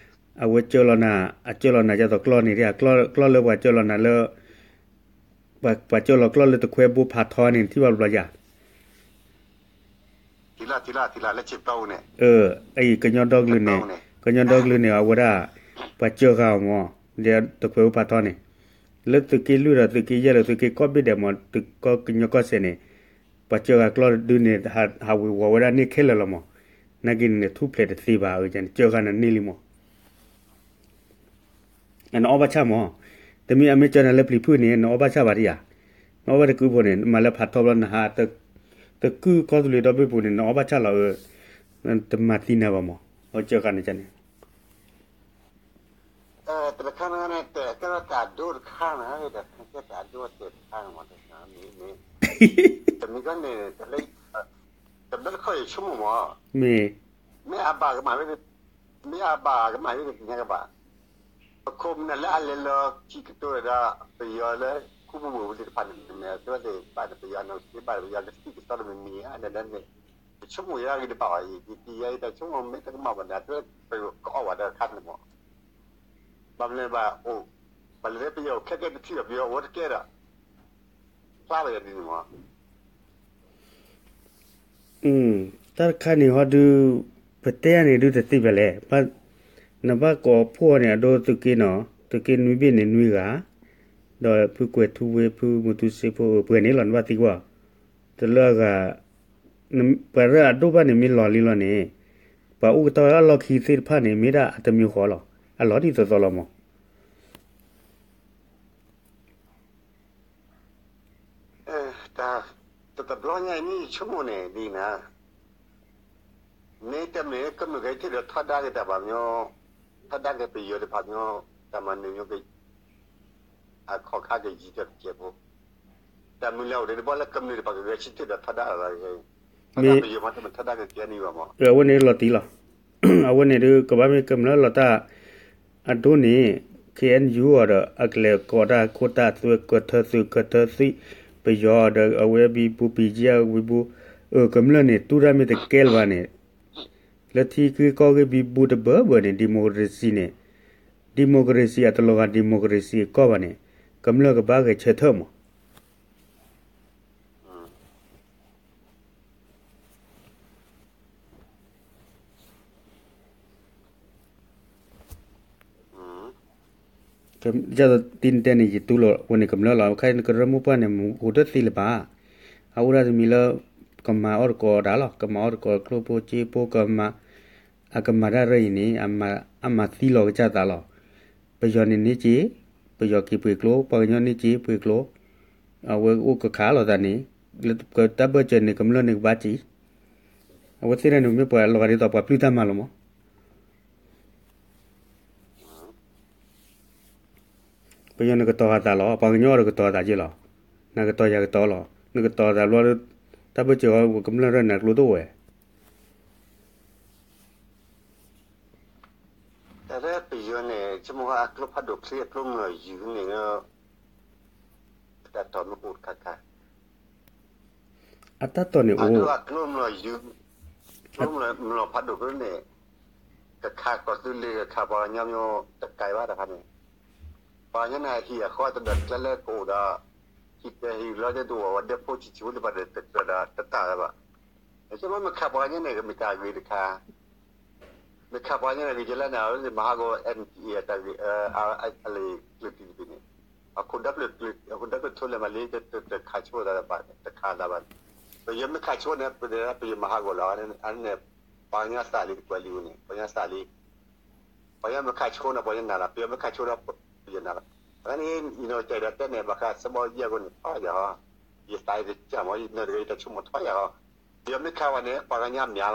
အဝဲကၢလီၤနၤ, အကၢလီၤနၤဒ်သိးကျီၢ်န့ၣ် ကျီၢ်လၢပှၤကၢလီၤနၤလၢ ပှၤကၢလီၤကျီၢ်လၢတခွဲဘိဖးထီန့ၣ် နထံၣ်ဘၣ်ဘျီယၤ ထံလၢထံလၢထံလၢလၢဆံတီန့ၣ်, အံၤကညီဒီကလုာ်န့ၣ်, ကညီဒီကလုာ်န့ၣ် အဝဲဒၣ် ပှၤကၢဃာ်အီၤမ့ၢ် ဒီးတခွဲဘိဖးထီန့ၣ်, လၢသုးက့လွံၢ်ဒီးသုးက့ယဲၢ်ဒီးသုးက့ကိးဘ့ၣ်ဒဲးမ့ၢ် သုးကီၢ်ကညီကီၢ်စဲၣ်န့ၣ်, ပှၤကၢဃာ်ကျီၢ်တဒုန့ၣ် ဟးဝ့ၤဝီၤဝဲဒၣ်န့ၣ်ခဲလၢာ်လီၤမ့ၢ်, နာ်က့န့ၣ် ထူၣ်ဖျဲးတသ့ဘၣ် အကၢဃာ်နန့ၢ်လံမ့ၢ် နအီၣ်ဘၣ်ဆၣ်မး, တမ့ၢ်အမ့ၢ်ကၢနၤလၢပျံၤဖုၣ်န့ၣ် နအီၣ်ဘၣ်ဆၣ်ဘၣ်တယၤ, နအီၣ်ဘၣ်တကုဖိန့ၣ် နမၤလၢဖးထီဘျီ နဟး, တကုၢ်ကီၢ်သူလ့ၤဒီဘ့ၣ်ပူၤန့ၣ် နအီၣ်ဘၣ်ဆၣ်လီၤ, တမၤသံနၤဘၣ်မး, အကၢဃာ်န့ၣ်န့ၣ် တခါန့ၣ် တၢ်ဒိတခါန့ၣ် တၢ်ဒိတခါန့ၣ်မး, တမံၤန့ၣ် တဘျီတခီၣ်ယဆိကမိၣ်မး, မ့ၢ် မ့ၢ်အဘၣ်ကမၣ်ဝဲ, မ့ၢ်အဘၣ်ကမၣ်ဝဲန့ၣ် တသ့ၣ်ညါကဘၣ်, ပခိၣ်ပနၢ်လၢအလဲၤလီၤခံကတိၤဒီး ပယီၤလၢ ခူပူၤပူၤဝံၤသ့ၣ်တဖၣ်န့ၣ် မ့ၢ်တဲဝဲသ့ၣ်တဖၣ်န့ၣ် ပယီၤန့ၣ် ကဘၣ်ပယီၤကသံၣ်ကသီတမံၤမံၤဧါ, ဒီးန့ၣ် ပဆိကမိၣ်ယါဂ့ၤတဘၣ်ဘၣ်အံၤ ယတံၤယါအံၤ တၢ်ဆိကမိၣ်မ့ၢ်တကမၣ်ဘၣ်န့ၣ် အတဲပယီၤကအီၣ်ဘၣ်ဒီးခါန့ၣ်မး, ဘၣ်မနုၤဘၣ်အိၣ်, ပှၤလဲၤလၢပယီၤခဲကဲတထံၣ်ဘၣ်ပယီၤအိၣ်တကဲဒီး, ဖျါလီၤယၤဒ်န့ၣ်မး တၢ်တခါန့ၣ်ဟီဒုး, ပတဲယၤန့ၣ်ဒုးတသ့ဘၣ်လဲၣ်, နဘၣ်ကိးဖှိၣ်န့ၣ် အဒိသုးက့နီၤ, သုးက့နွံဘ့ၣ်န့ၣ်နွံဂၤ, ဒီးဖုကွဲၤထူဝ့ ဖုမူတူစ့ဖိ ပှဲၤန့ၣ်လီၤ နဘၣ်သံကွၢ်, တလၢအဂၤ, ပှၤရၢၣ်အဒိၣ်ဘၣ်န့ၣ်မ့ၢ်လီၤလံလီၤန့ၣ်, ပှၤအိၣ်ကတီၢ်လၢအလီၢ်ခံသ့ၣ်တဖၣ်န့ၣ် မ့ၢ်ဒၣ်အတမံၤဃီလီၤ, အလီၤဒ်သိးသိးလီၤမး တၢ်တဘျီညါအံၤမ့ၢ်ယဆိကမိၣ်န့ၣ်ဒ်အံၤနၤ, မ့ၢ်တမ့ၢ်ကမျၢၢ်ကဟဲထံၣ်ဒီးထီဒါက့ၤတၢ်ဘၣ်မညီ, ထီဒါက့ၤပယီၤတဖၣ်မညီ, တၢ်မၤနၢၤမညီက့ၤ အခီၣ်ခါကယံာ်ထီၣ်တစဲးဖိ, တၢ်မုၢ်လၢ်အိၣ်ဒံးတဘျီလၢကမျၢၢ်တဖၣ်ကဂဲၤဆၢထၢၣ်ဒီးထီဒါလီၤ, ထီဒါပယီၤမ့တမ့ၢ်ထီဒါက့ၤ K N U ဘၣ်မး, အဝဲန့ၣ်လီၤတံၢ်လီၤ, အဝဲန့ၣ်ဒုးကဘၣ်မ့ၢ်ကမျၢၢ်လီၤတၢ် အဒိန့ၣ် K N U အီၤဒီး အကလဲၤကိးတၢ်ခိတၢ်သွဲ ကထၢသုးကထၢသုး, ပယီၤဒီးအဝဲဘံဘူ ပံကၠံအဝံဘူ, ကမျၢၢ်န့ၣ် တူၢ်တၢ်မ့ၢ်တကဲလၢၤဘၣ်န့ၣ်, လၢထံဂုၤကီၢ်ဂၤဘံဘူတဘၢဘၢန့ၣ် democracy န့ၣ်, democracy အတလီၤဂာ် democracy အကီၢ်ဘၣ်န့ၣ်, ကမျၢၢ်ကဘၣ်ဂဲၤဆၢထၢၣ်မး ဒ်သိးတံၤနတဲန့ၣ် ယတူၢ်လိာ်ဝဲန့ၣ်ကမျၢၢ်လီၤ, ခဲအံၤနကရၢမိၢ်ပှၢ်န့ၣ် မူဟူးတသ့လၢၤဘၣ်, အအိၣ်ဒၣ်တမံၤလၢ ကမၤအီၣ်တကိးတၢ်လီၤ, ကမၤအီၣ်တကိးကျိဖိစ့ဖိ ကမၤ, အကမၤတၢ်ရၢအံၤန့ၣ် အမၤသံလီၤကစၢ်သးလီၤ, ပယီၤန့ၣ်န့ၢ်က့ၤ, ပယီၤက့ၤပှ့ၤကျိ, ပှၤကညီန့ၢ်က့ၤပှ့ၤကျိ, အဝဲအိၣ်ကခးလိာ်သးန့ၣ်, လၢတၢ်ဘၢၣ်စၢၤန့ၣ် ကမျၢၢ်န့ၣ်ကဘၣ်စံး, အဝဲသ့ၣ်တဖၣ်န့ၣ် မ့ၢ်ပှၤလီၤဂာ်ဒ်သိးပှၤပျုၢ်တၢ်မၤလီၤမး ပယီၤန့ၣ်ကတီၤဃာ်သးလီၤ, ပှၤကညီအီၤဒီးကတီၤသးက့လီၤ, နကတီၤယၤကတီၤလီၤ, နကတီၤသးဘျီ, တၢ်ဘၢၣ်စၢၤအီၤ ကမျၢၢ်ရၢၢ်န့ၣ် အကျိတအိၣ်ဝဲ တၢ်လၢပယီၤန့ၣ် ဆိကမိၣ်အကျိဖးဒိၣ်ချ့ အကျိမုၢ်လီၤယုၤန့ၣ်လီၤ, တၢ်တီၢ်မ့ၢ်ကအိၣ်တခါခါ, အတၢ်တီၢ်န့ၣ်အိၣ်, အဒိအကျိမုၢ်လီၤယုၤ, ကျိမုၢ်လီၤဖးဒိၣ်ကန့ၣ်, ကခးကီၢ်သူလ့ၤ ကခးပှၤကညီမ့ၢ်တကးဘၣ်တခါန့ၣ်, ပှၤကညီန့ၣ်ဟံၣ်အဃီတဒီးတကျဲလၢကအိၣ်ဒီး ဟံၣ်တဲဟံၣ်လီၤတဲတအိၣ်ဝဲဒၣ်ဖိဆံးဆံးဖိတဖၣ်ဒီးတကြၢးဒီးတတၢ်လၢၤဘၣ်. ယဆိကမိၣ်မ့ၢ်ခးပှၤကညီန့ၣ် မ့ၢ်တၢ်ဂ့ၤတခါ, မ့ၢ်ခးပှၤကညီန့ၣ် ဂ့ၤကလၢန့ၣ် အဝဲမၤဟးဂီၤ NCA အတၢ်ဂ့ၢ် အလံာ်ကျုးတံၢ်တဘ့ၣ်န့ၣ်, အခိၣ်ဒီဖျၢၣ် အခိၣ်ဒီဖျၢၣ်ထိလဲၤမးလံ တခးဆိသးဘၣ်န့ၣ် တခးသးဘၣ်န့ၣ်, ပယီၤမ့ၢ်ခးဆိန့ၣ် ပယီၤမၤဟးဂီၤလီၤ, အန့ၣ် ပှၤကညီသးလံတကွဲးလံဝဲန့ၣ် ပှၤကညီသးလံ ပှၤကညီမ့ၢ်ခးဆိန့ၣ် ပှၤကညီနာ်လီၤ, ပယီၤမ့ၢ်ခးဆိဒီး ပယီၤနာ်လီၤ. အန့ၣ် ယနီၢ်ကစၢ်ဒီးတဲန့ၣ် ဘၣ်ဃးစီၤဘးအူကၠံအဂီၢ်န့ၣ် ထီယၤဟီ, ယသးယတစၢ်မး ယနီၢ်တဂၤယတၢ်ဆိကမိၣ်ထီယၤဟီ, ပယီၤမ့ၢ်ခးဝဲန့ၣ် ပှၤကညီမ့ၢ်လီၤ.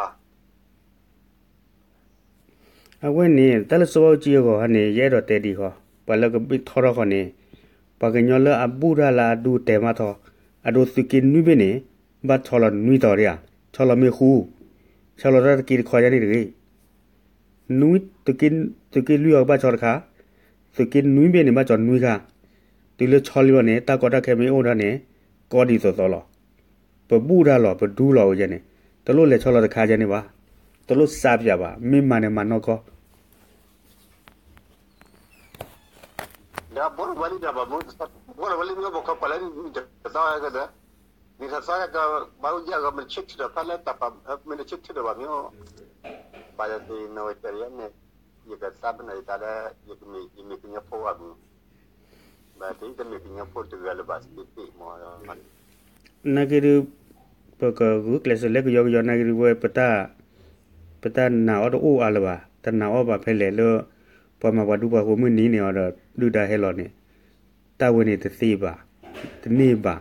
အဝဲန့ၣ် တၢ်လၢစီၤဘးအူကၠံအဂီၢ်န့ၣ် ယအဲၣ်ဒိးတဲဒံးဃီ, ပှၤလၢကဘၣ်ထီထီၣ်ဃီန့ၣ်, ပှၤကညီလၢအဘူၣ်တၢ်လၢအဒိတဲာ်မးထီၣ်, အဒိသုးက့နွံဘ့ၣ်န့ၣ် ဘၣ်ဆီလီၤနွံတီၤဒံးဧါ, ဆီလီၤမ့ၢ်ဃူ, ဆီလီၤတၢ်တက့တခီယါန့ၣ်တဂ့ၤ နွံ, သုးက့လွံၢ်အီၤကဘၣ်ဆီတခါ, သုးက့နွံဘ့ၣ်န့ၣ် ဘၣ်ဆီနွံခါ, တုၤလၢဆီလံဘၣ်န့ၣ် တၢ်ကီတၢ်ခဲမ့ၢ်အိၣ်ဒၣ်န့ၣ် ကီဒ်သိးသိးလီၤ. ပဘူၣ်တၢ်လီၤ ပဒူလီၤဝဲယဲန့ၣ်, တလိၣ်လဲၤဆီလီၤတခါယဲန့ၣ်ဘၣ်, တလိၣ်စးပၠးဘၣ်, မ့ၢ်မၤန့ၣ်မၤနီၢ်ကီၢ် ဒီးဘိလီၤဝဲလံဒီး ဘိလီၤဝဲလံမ့ၢ်ဘိခီပှၤလၢနံၣ်တသီကဒီး, နံၣ်တသီကဒီး ဘၣ်အူကၠံအဂီၢ် မ့ၢ်တဆၢထၢၣ်ဒီးဖဲလၢတၢ်ပာ် မ့ၢ်တဆၢထၢၣ်ဒီးဘၣ်မ့ၢ်, ဘၣ်ဒီးသ့ၣ်နီၣ်ဝဲတၢ်ယဲန့ၣ်, ယကသးပ့ၤနီၣ်ယသးလၢ ယမ့ၢ်ကညီဖိဘၣ်မ့ၢ်, ဘၣ်သ့ၣ်တမ့ၢ်ကညီဖိတဂၤလၢၤဘၣ်သ့ၣ်သ့ၣ်မ့ၢ် နာ်က့ဒုး, ပကဂုာ်ကျဲးစၢးလၢကယီကယီနာ်က့ဒုးဝဲ ပတၢ်, ပတၢ်နာ်အီၤတအိၣ်အါလၢၤဘၣ်, တနာ်အီၤဘၣ်ဖဲလဲၣ်လၢ ပှၤမၤပှၤဒူပှၤဃိၤမုၢ်နံၤန့ၣ်အီၤဒီး ဒုၣ်ဒါဟဲလီၤန့ၣ်, တၢ်ဝဲန့ၣ်တသ့ဘၣ်, တန့ၢ်ဘၣ်,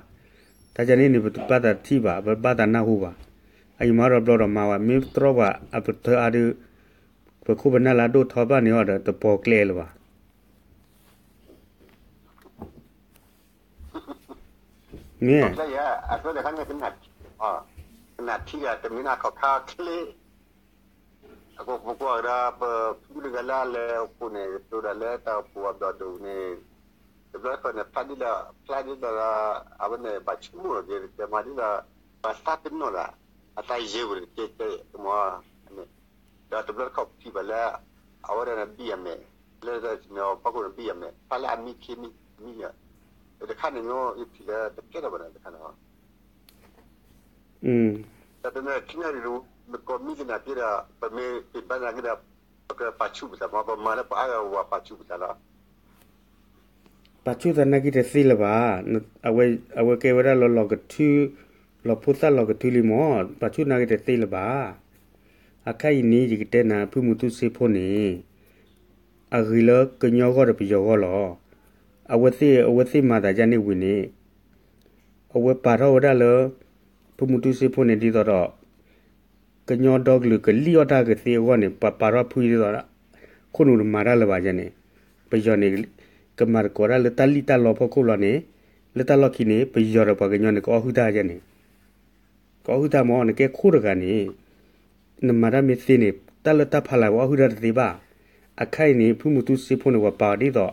တၢ်ကန့ၣ်န့ၣ် ပတဘၣ်သးထံၣ်ဘၣ်, ပဘၣ်သးနၢ်ဟူဘၣ်, အအံၤမၤဒီးဘျီဒီးမၤဝဲ မ့ၢ်တြီပှၤအပတၢ်အါဒုး, ပခိၣ်ပနၢ်လၢအဒိၣ်ထီဘၣ်န့ၣ်အီၤဒီး တပီၤကျဲလၢၤဘၣ် မ့ၢ် ကနၣ်ထံၣ်တမ့ၢ်နၢ်ခီၣ်ခါချ့, အဃိပကွၢ်ကဒီး ပဖုတဂၤလၢအလဲၤအိၣ်ဖှိၣ်န့ၣ် ကတိၤဒၣ်လၢတၢ်အိၣ်ဖှိၣ်အဘျီၣ်ဒိၣ်န့ၣ်, တဘျီတခီၣ်န့ၣ် ဖျါဒ်ဒီး, ဖျါဒ်ဒီး, အဝဲန့ၣ် ဘၣ်ဆိကမိၣ်က့ၤ ကဲမၤဒ်ဒီး, ပှၤသးပ့ၤနီၣ်ဒၣ်, အသးယဲၢ်ဝဲတကဲကဲမ့ၢ်, ဒီးတဘျီတခီၣ်ပထံၣ်ဘၣ်လၢ, အဝဲဒၣ်န့ၣ်ဘံၣ်အမဲာ်, လၢတၢ်ဖီခိၣ်န့ၣ်ဘံၣ်အမဲာ် ဖျါလၢအမံခ့မံ, မံလၢ, တခါန့ၣ်မ့ၢ် ယထံၣ်လၢတကဲထီၣ်ဘၣ်န့ၣ်တခါန့ၣ် တၢ်တမ့ၢ်ခံနၣ်ရံၣ် နကိးမံသနာ်က့ဒီး ပမ့ၢ်ပ့ၢ်ဘၣ်နာ်က့ဒီး ပကပာ်ဆူၣ်ပသးမ့ၢ် ပမၤလၢပအါဂၤဝၤပာ်ဆူၣ်ပသးလီၤ. ပာ်ဆူၣ်သးနာ်က့တသ့လၢၤဘၣ်. အဝဲကဲဝဲဒၣ်လၢလီၢ်ကထု, လီၢ်ဖိသၣ်လီၢ်ကထုလံမ့ၢ် ပာ်ဆူၣ်နာ်က့တသ့လၢၤဘၣ်. အခါအံၤန့ၣ် ယကတဲနၤ ဖုမူတူစ့ဖိန့ၣ် အဂ့ၤလၢကညီဂီၢ်ဒီးပယီၤဂီၢ်လီၤ. အဝဲသ့ၣ် အဝဲသ့ၣ်မၤသးဒ်န့ၣ်ဝံၤန့ၣ် အဝဲပာ်ထီၣ်ဝဲဒၣ်လၢ ဖုမူတူစ့ဖိန့ၣ် ဒ်သိးဒီး ကညီဒီကလုာ်ကလံၣ်အီၣ်တၢ်ကသ့အဂီၢ်န့ၣ် ပာ်ပာ်ထီၣ်ဖုဒ်သိးဒီး ခိၣ်နူာ်တမၤတၢ်လၢၤဘၣ်ယဲန့ၣ်, ပယီၤန့ၣ် ကမၤသကိးတၢ်လၢတၢ်လံၣ်တၢ်လီဖီခိၣ်လီၤန့ၣ်, လၢတၢ်လီၢ်ခံန့ၣ် ပယီၤဒီးပှၤကညီန့ၣ် ကအီၣ်ဟုၣ်တၢ်ယဲန့ၣ် ကအီၣ်ဟုၣ်တၢ်မ့ၢ် နကဲခိၣ်တဂၤန့ၣ် နမၤတၢ်မ့ၢ်သ့န့ၣ် တၢ်လၢတၢ်ဖးလၢ်ပှၤအီၣ်ဟုၣ်တၢ်တသ့ဘၣ်. အခါအံၤန့ၣ် ဖုမူတူစ့ဖိန့ၣ် ပှၤပာ်အီၤဒ်သိး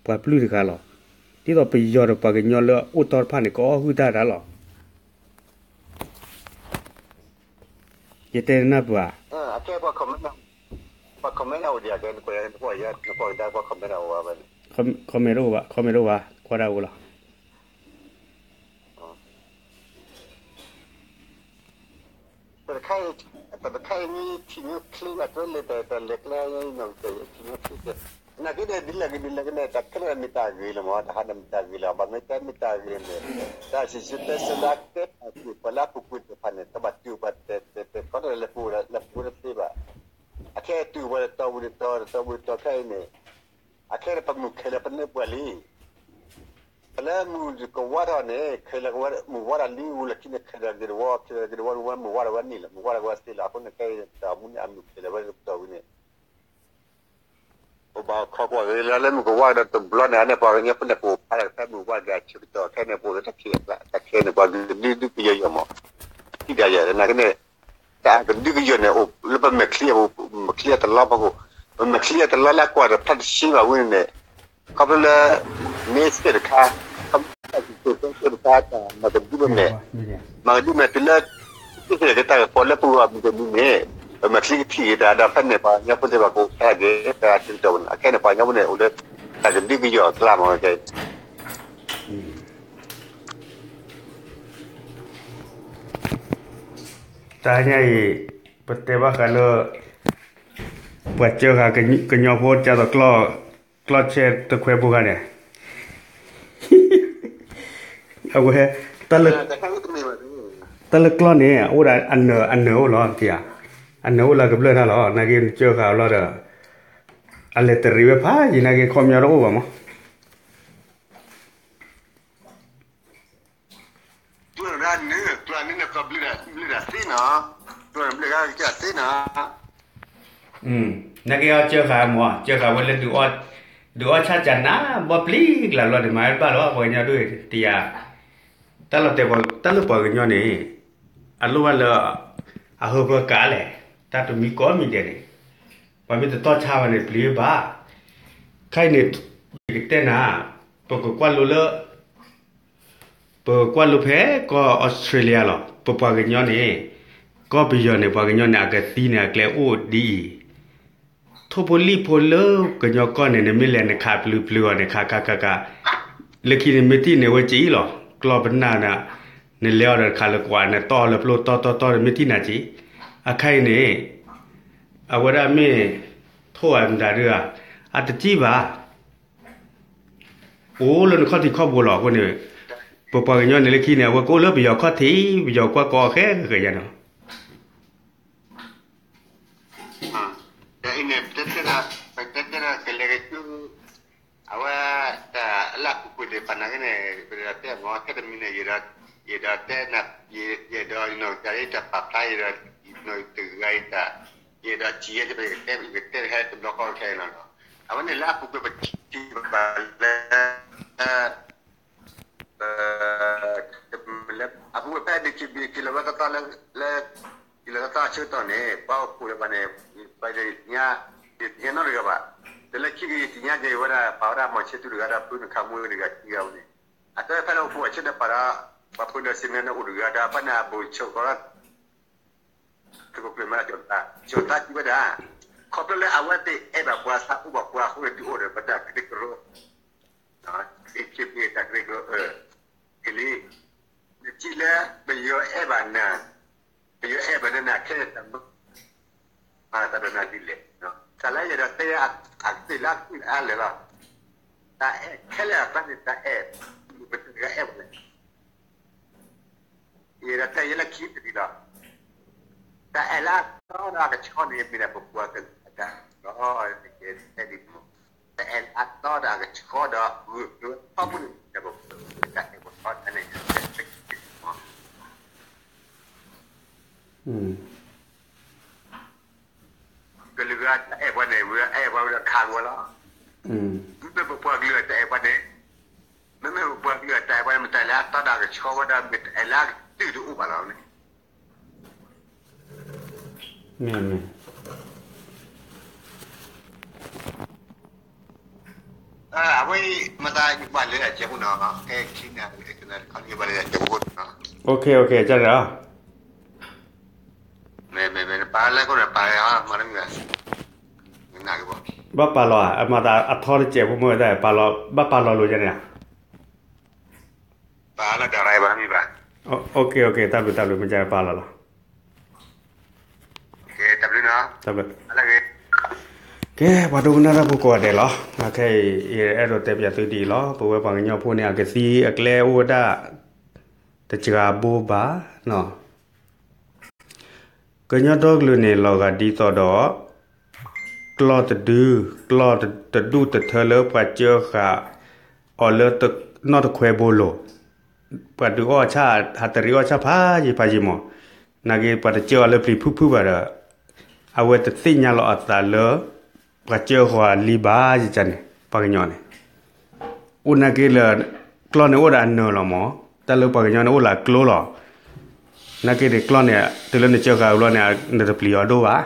ပှၤပျုၢ်တဂၤလီၤ. ဒ်သိးပယီၤဒီးပှၤကညီလၢအအိၣ်တီတဖၣ်န့ၣ် ကအီၣ်ဟုၣ်တၢ်တၢ်လီၤ. ယတဲနၢ်ပၢၢ်ဧါ. ပှၤ comment အိၣ်ဒံး comment တအိၣ်ဘၣ် comment တအိၣ်ဘၣ် ကွၢ်ဒၣ်အိၣ်လီၤ. တခါအံၤ တခါအံၤမ့ၢ်ထံၣ်မ့ၢ်ချ့ အတလဲၤတၢ်လဲၤကျဲ နီၢ်ကစၢ်ယဲ ထံၣ်မ့ၢ်ချ့ကဲ နာ်က့န့ၣ် ဒ်လဲၣ်ဂ့ၤဒ်လဲၣ်ဂ့ၤန့ၣ် တၢ်ခဲလၢာ်မ့ၢ်တၢ်ဂ့ၤလီၤမ့ၢ် တဟါန့ၣ်မ့ၢ်တၢ်ဂ့ၤလီၤ ဘၣ်မ့ၢ်တဲမ့ၢ်တၢ်ဂ့ၤန့ၣ် တၢ်စံးဆၢတဲဆၢလၢအကဲပှၤက့ၤ ပှၤလၢအပူၤကွံာ်သ့ၣ်တဖၣ်န့ၣ် တဘၣ်တုာ်ဘၣ်တဲာ်တဲာ်တဲာ်ကီတၢ်လၢပူၤလၢပူၤတသ့ဘၣ်. အခဲအံၤတုၤဝဲတတီၤဝံၤတတီၤ တတီၤဝံၤတတီၤခဲအံၤန့ၣ် အခဲအံၤပမုၢ်ခဲလၢာ်ပန့ၢ်ပှဲၤလံ ပလၢမုၢ်ကဝါထီၣ်န့ၣ် ခဲလၢာ်ကဝဲမုၢ်ဝါထီၣ်လံဝံၤလၢခံန့ၣ် ခဲလၢာ်ဂ့ၤတဝီ ခဲလၢာ်ဂ့ၤတဝီ မုၢ်ဝါထီၣ်ဝဲန့ၣ်လီၤ မုၢ်ဝါထီၣ်ဝဲသ့လီၤ အဃိန့ၣ်ခဲအံၤတၢ်မူန့ၣ်အမုၢ်ခဲလၢာ်ဝဲတတီၤဝံၤန့ၣ် ပဘၣ်ခိးကွၢ်ဂ့ၤလၢလၢမုၢ်ကဝါဒီးတဘျီန့ၣ် အန့ၣ်ပှၤကညီဖိန့ၣ် ပအိၣ်ဖးဒၣ်ဖဲမုၢ်ဝါတဂၤအဆၢကတီၢ် ခဲအံၤန့ၣ် ပအိၣ်လၢတၢ်ခံးတၢ်ခဲန့ၣ် ပှၤကဒုဒုပယီၤယီၤမး ထံၣ်ဒၣ်ယၤ နာ်က့န့ၣ် တၢ်ကဒုကယီၤန့ၣ် အိၣ်လၢပမဲာ်ချံ မဲာ်ချံအတလီဖီခိၣ် ပမဲာ်ချံအတလီလၢအကွၢ်တဖျါတဆံဘၣ်ဝဲန့ၣ် ခီဖျိလၢ မ့ၢ်စ့ၢ်တခါ ခီဖျိလၢတၢ်စံးစိၤတဲစိၤတခါ တၢ်မၤကဒုဝဲမဲာ် မၤကဒုမဲာ်တုၤလၢ စ့ၢ်ကီးတၢ်ကပီၤလၢပဂီၢ်မုၢ်တနံၤန့ၣ် ပမဲာ်ချံကထံၣ်က့ၤတၢ်ဒီးဖဲန့ၣ် ပှၤကညီဖိသ့ၣ်တဖၣ်ကအိၣ်ဖျါက့ၤ တၢ်ဆၢကတီၢ်ဝဲန့ၣ် အခဲန့ၣ် ပှၤကညီဖိန့ၣ် အိၣ်လၢ တၢ်ကဒုးကယီၢ်အကျါမး, တၢ်ညါအံၤ ပတဲဘၣ်ဃးလၢ ပှၤစၢဃာ်ကညီဖိ ကသိး ကျီၢ်ဆဲးတခွဲဘိခါန့ၣ် အဝဲ တၢ်လၢကျီၢ်န့ၣ် အိၣ်ဒၣ်အနၢၤအိၣ်လီၤတံၢ်ဧါ, အနၢၤအိၣ်လၢကဘျၢၣ်တၢ်လီၤ နာ်က့နစၢဃာ်အီၤလီၤဒီး အလဲၤတရံးဝဲဖးယံာ် နာ်က့ခီပညီတအိၣ်ဘၣ်မး. ကျီၢ်န့ၣ် ကျီၢ်န့ၣ် ဘျၢၣ်ဒၣ်သ့နီၤ, ကျီၢ်န့ၣ်ဘျၢၣ်ဂၤကသ့နီၤ. နာ်က့အီၤစၢဃာ်မး စၢဃာ်ဝဲလၢ ဒုးအီၣ်ဆၣ်ကနၣ် ဘီပျံၤကလၤလီၤ ဒ်မၤဝဲတဘၣ်လီၤ ပှၤကညီဒိၣ်တံၢ်ဧါ, တၢ်လီၤတဲာ် တၢ်လၢပှၤကညီန့ၣ် အလိၣ်ဘၣ်လၢ အဟၢဖၢကၤလဲၣ်, တၢ်တမံၤကိးမံၤဒဲးန့ၣ် ပှၤမ့ၢ်တတီၢ်ဆါဘၣ်န့ၣ် ပျံၤဘၣ်, ခဲအံၤန့ၣ် ယကတဲနၤ ပကကွၢ်လိလၢ ပကွၢ်လိဖဲကီၢ်အီစထြ့လယါလီၤ ပပှၤကညီန့ၣ် ကီၢ်ပယီၤန့ၣ် ပှၤကညီန့ၣ် အကသံန့ၣ် အကျဲအိၣ်ဒ်အံၤ, ထိၣ်ဖိလံၣ်ဖိလၢကညီကီၢ်န့ၣ် နမ့ၢ်လဲၤနခးပျုၤပျုၤအီၤန့ၣ် ခးခးခးခး, လၢခံန့ၣ် မ့ၢ်ထံၣ်န့ၣ် အဝဲက့ၤအံၤလီၤ ကျီၢ်ပနၢ်န့ၣ်, နလဲၤအီၤဒီးခးလၢကွၢ်န့ၣ် တီၢ်လၢပျိၢ်တီတီတီန့ၣ် မ့ၢ်ထံၣ်နၤက့ၤ, အခါအံၤန့ၣ် အဝဲဒၣ်မ့ၢ် ထိၣ်အမတၤဒုဧါ, အတကံၣ်ဘၣ် အိၣ်လၢနခီၣ်ထံးခီၣ်ဘိလီၤအဃိန့ၣ်, ပပှၤကညီန့ၣ်လၢခံန့ၣ် အဝဲကအိၣ်လၢပယီၤခီၣ်ထံး ပယီၤကွၢ်ကီအီၤဃဲဃဲယါနီၤ. ဒီးအံၤန့ၣ် ပတဲတဲဒၣ် ပတဲတဲဒၣ်ကလဲၤကဆူ အဝဲ တၢ်လၢအပူၤကွံာ်သ့ၣ်တဖၣ်နာ်က့န့ၣ် ပတဲမ့ၢ်ထဲတမံၤန့ၣ် ယအဲၣ်ဒိးတဲနၤ ယအဲၣ်ဒိးနီၢ်ကစၢ်အံၤတၢ်ပာ်ဖျါ ယအဲၣ်ဒိးနီၢ်တဂၤအံၤတၢ် ယအဲၣ်ဒိးစံးယဲ ယကတဲ ယကတဲဟဲတဘျီဃီခဲအံၤလီၤ. အဝဲန့ၣ်လၢအပူၤကွံာ် ပထံၣ်ဘၣ်လၢ အပူၤကွံာ်ဖဲ ဒ့ခံဘ့ၣ် က့ၤလီၤဝဲတီတီလၢ လၢ က့ၤလီၤတီတီဆၢကတီၢ်န့ၣ် ပှၤအိၣ်ဖှိၣ်လၢပှၤန့ၣ် ပှၤယသ့ၣ်ညါ ယသ့ၣ်ညါနီတဂၤဘၣ်. ဒီးလၢခံက့ၤယသ့ၣ်ညါက့ၤဝဲဒၣ် ပာ်ဝဲဒၣ်မီၤဆ့သူတဂၤဒီး ဖုနခးမူတဂၤခံဂၤဝဲန့ၣ် အတဲဖဲလၢအိၣ်ဖှိၣ်အဆၢဒီးပာ်ဒီး ပှၤဖိဒီးစ့ၢ်န့ၣ်အိၣ်တဂၤဒီး ပှၤန့ၣ်အဘူးဆိးဃီ သုးခိၣ်ကျၢၢ်မၤလၢကၠီၣ်သး ကၠီၣ်သးစံးဝဲဒၣ် ခီဖျိလၢအဝဲသ့ၣ်အဲၣ်ဘၣ်ပှၤ သးအိၣ်ဘၣ်ပှၤအဃိန့ၣ် ဒုးအိၣ်ဒီးပတၢ်ကရၢကရိ ခ့ခ့ပတၢ်ကရၢကရိ ကလံၤ နထံၣ်လၢ ပယီၤအဲၣ်ဘၣ်နၤ ပယီၤအဲၣ်ဘၣ်နၤ ခဲအံၤတၢ်မၤ မၤသးဒီးနၤဒ်လဲၣ်. တၢ်လၢယအဲၣ်ဒိးတဲ အကသ့ၣ်လၢအကုၢ်အါလဲၣ်လီၤ. တၢ်အဲၣ်ခဲလၢာ်အကျါန့ၣ် တၢ်အဲၣ် ပတဂၤအဲၣ်ဘၣ်လဲၣ် ယအဲၣ်ဒိးတဲယဲလၢခံတဒံးလီၤ. တၢ်အဲၣ်လၢအတီဒီးအကဆှီန့ၣ် မ့ၢ်ဒၣ်ပပှၤကလုာ်အတၢ်လီၤ. ယတဲဒ်န့ၣ် တၢ်အဲၣ်လၢအတီဒီးအကဆှီဒီး ဂုာ်ကျဲးထီဘိန့ၣ် မ့ၢ်ဒၣ်ပပှၤကလုာ်အတၢ်အဲၣ်ပှၤတီတၢ်န့ၣ် ကလုာ်ဂၤတၢ်အဲၣ်ပှၤန့ၣ် ဝဲအဲၣ်ပှၤဝဲဒီးခးဂီၤလီၤ. မ့မ့ၢ်ပပှၤကလုာ်အတၢ်အဲၣ်ပှၤန့ၣ် မ့မ့ၢ်ပပှၤကလုာ်အတၢ်အဲၣ်ပှၤန့ၣ် မ့ၢ်တၢ်အဲၣ်လၢအတီဒီးအကဆှီဝဲဒီး မ့ၢ်တၢ်အဲၣ်လၢအကတုၢ်တအိၣ်ဘၣ်လီၤန့ၣ် မ့ၢ် အဝဲ မတၤယပာ်လၢအစဲးဖိနီၤ ခဲခံန့ၣ် ယပာ်လၢအစဲးဖိနီၤ OK OK ကၢ်ဒီး မ့မ့ၢ်ပာ်လၢခိၣ်န့ၣ် ပာ်လၢမၤတမံၤဘၣ် ဘၣ်ပာ်လီၤ အမၤသးအထီတစဲးဖိမ့ၢ်ဝဲဒၣ် ပာ်လီၤ ဘၣ်ပာ်လီၤလိာ်ယဲန့ၣ် ပာ်လီၤတၢ်ရၤဘၣ်တမံၤဘၣ် OK OK တၢ်ဘျုးတၢ်ဘျုး မ့ၢ်ကပာ်လီၤလီၤ ကဲ ပှၤဒိကနၣ်တၢ်ဖိကိးဂၤဒဲးလီၤ. ခဲအံၤ ယအဲၣ်ဒိးတဲပၠးသုဒ်အံၤလီၤ. ပဝဲပှၤကညီဖိန့ၣ် အကသံအကျဲအိၣ်ဝဲဒၣ် တစှၤဘိဘၣ်နီၤ. ကညီဒီကလုာ်န့ၣ် လီၤဂာ်ဒ်သိးဒီး ကျီၢ်တဒု, ကျီၢ်တဒူၣ်တထၢလၢပှၤစၢဃာ်အီၤလၢနီၢ်တခွဲဘိလိၤ. ပှၤဒုးအီၣ်ဆၣ် ဟးတရံးအီၣ်ဆၣ်ဖးယံာ်ဖးယံာ်မး, နာ်က့ပှၤတစၢအီၤလၢပျံၤဖုၣ်ဖုၣ်ဘၣ်ဒီး အဝဲတသ့ၣ်ညါလီၤအသးလၢ ပှၤစၢဃာ်လံဘၣ်ယကန့ၣ် ပှၤကညီန့ၣ် အိၣ်နာ်က့လၢ ကျီၢ်န့ၣ်အိၣ်ဒီးအနၢၤလီၤမး, တၢ်လၢပှၤကညီန့ၣ်အိၣ်လၢအကျိလီၤ. နာ်က့န့ၣ်ကျီၢ်န့ၣ် တုၤလၢနစၢဃာ်အဘျီန့ၣ် နတပျံၤအီၤဒိၣ်ဘၣ်.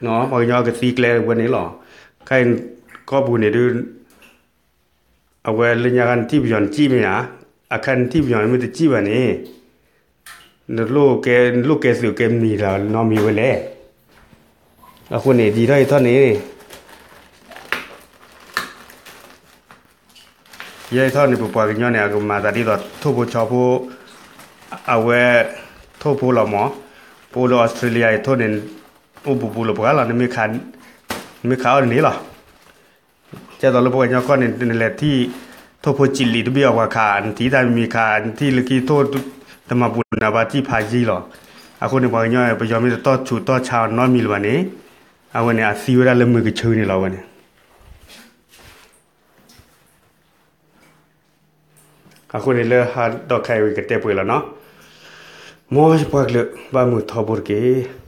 ပှၤကညီကသံကျဲဝဲန့ၣ်လီၤ. ခဲအံၤ ကီၢ်ပူၤန့ၣ်ဒုး အဝဲလၢညါခါနထံၣ်ပယီၤနစံၣ်မ့ၢ်ဧါ, အခါနထံၣ်ပယီၤမ့ၢ်တစံၣ်ဘၣ်န့ၣ် နလိၣ်ကဲ နလိၣ်ကဲသုးကဲမံၤလီၤနီတမံၤဝဲလဲၣ်. အဃိန့ၣ် ဒ်ထီၣ်အံၤထီၣ်န့ၣ် ယဲထီၣ်န့ၣ် ပပှၤကညီန့ၣ် အကမၤသးဒ်သိးထိၣ်ဖိဆီဖိ အဝဲ ထိၣ်ဖိလီၤမး, ပအိၣ်လၢ Australia အံၤထိၣ်န့ၣ် အိၣ်ဘူးဘူးလီၤပှၤလီၤ, နမ့ၢ်ခးအီၣ်တန့ၢ်လီၤ. ကဲသိးလၢပှၤကညီကီၢ်န့ၣ် နလဲၤထံၣ် ထိၣ်ဖိစံးလံာ်တဘ့ၣ်အီၤပှၤခး, နထံၣ်တၢ်မံၤခး, နထံၣ်လၢခံထိၣ် တမၤဘူးနၤဘၣ်တံၢ်ဖးယံၤလီၤ. အဃိန့ၣ် ပှၤကညီ ပယီၤမ့ၢ်တတီၢ်ဆူးတီၢ်ဆါအီၤနီတမံၤလၢၤဘၣ်န့ၣ် အဝဲန့ၣ် အသံဝဲဒၣ်လၢမုၢ်ကဆၢန့ၣ်လီၤ အဝဲန့ၣ် အဃိန့ၣ်လၢဟါဒီးခါအံၤဝံၤကတဲပှဲၤလီၤနီၤ, မ်ယပှၤကလုာ်ဘၣ်မုာ်ထီဘိတက့ၢ်.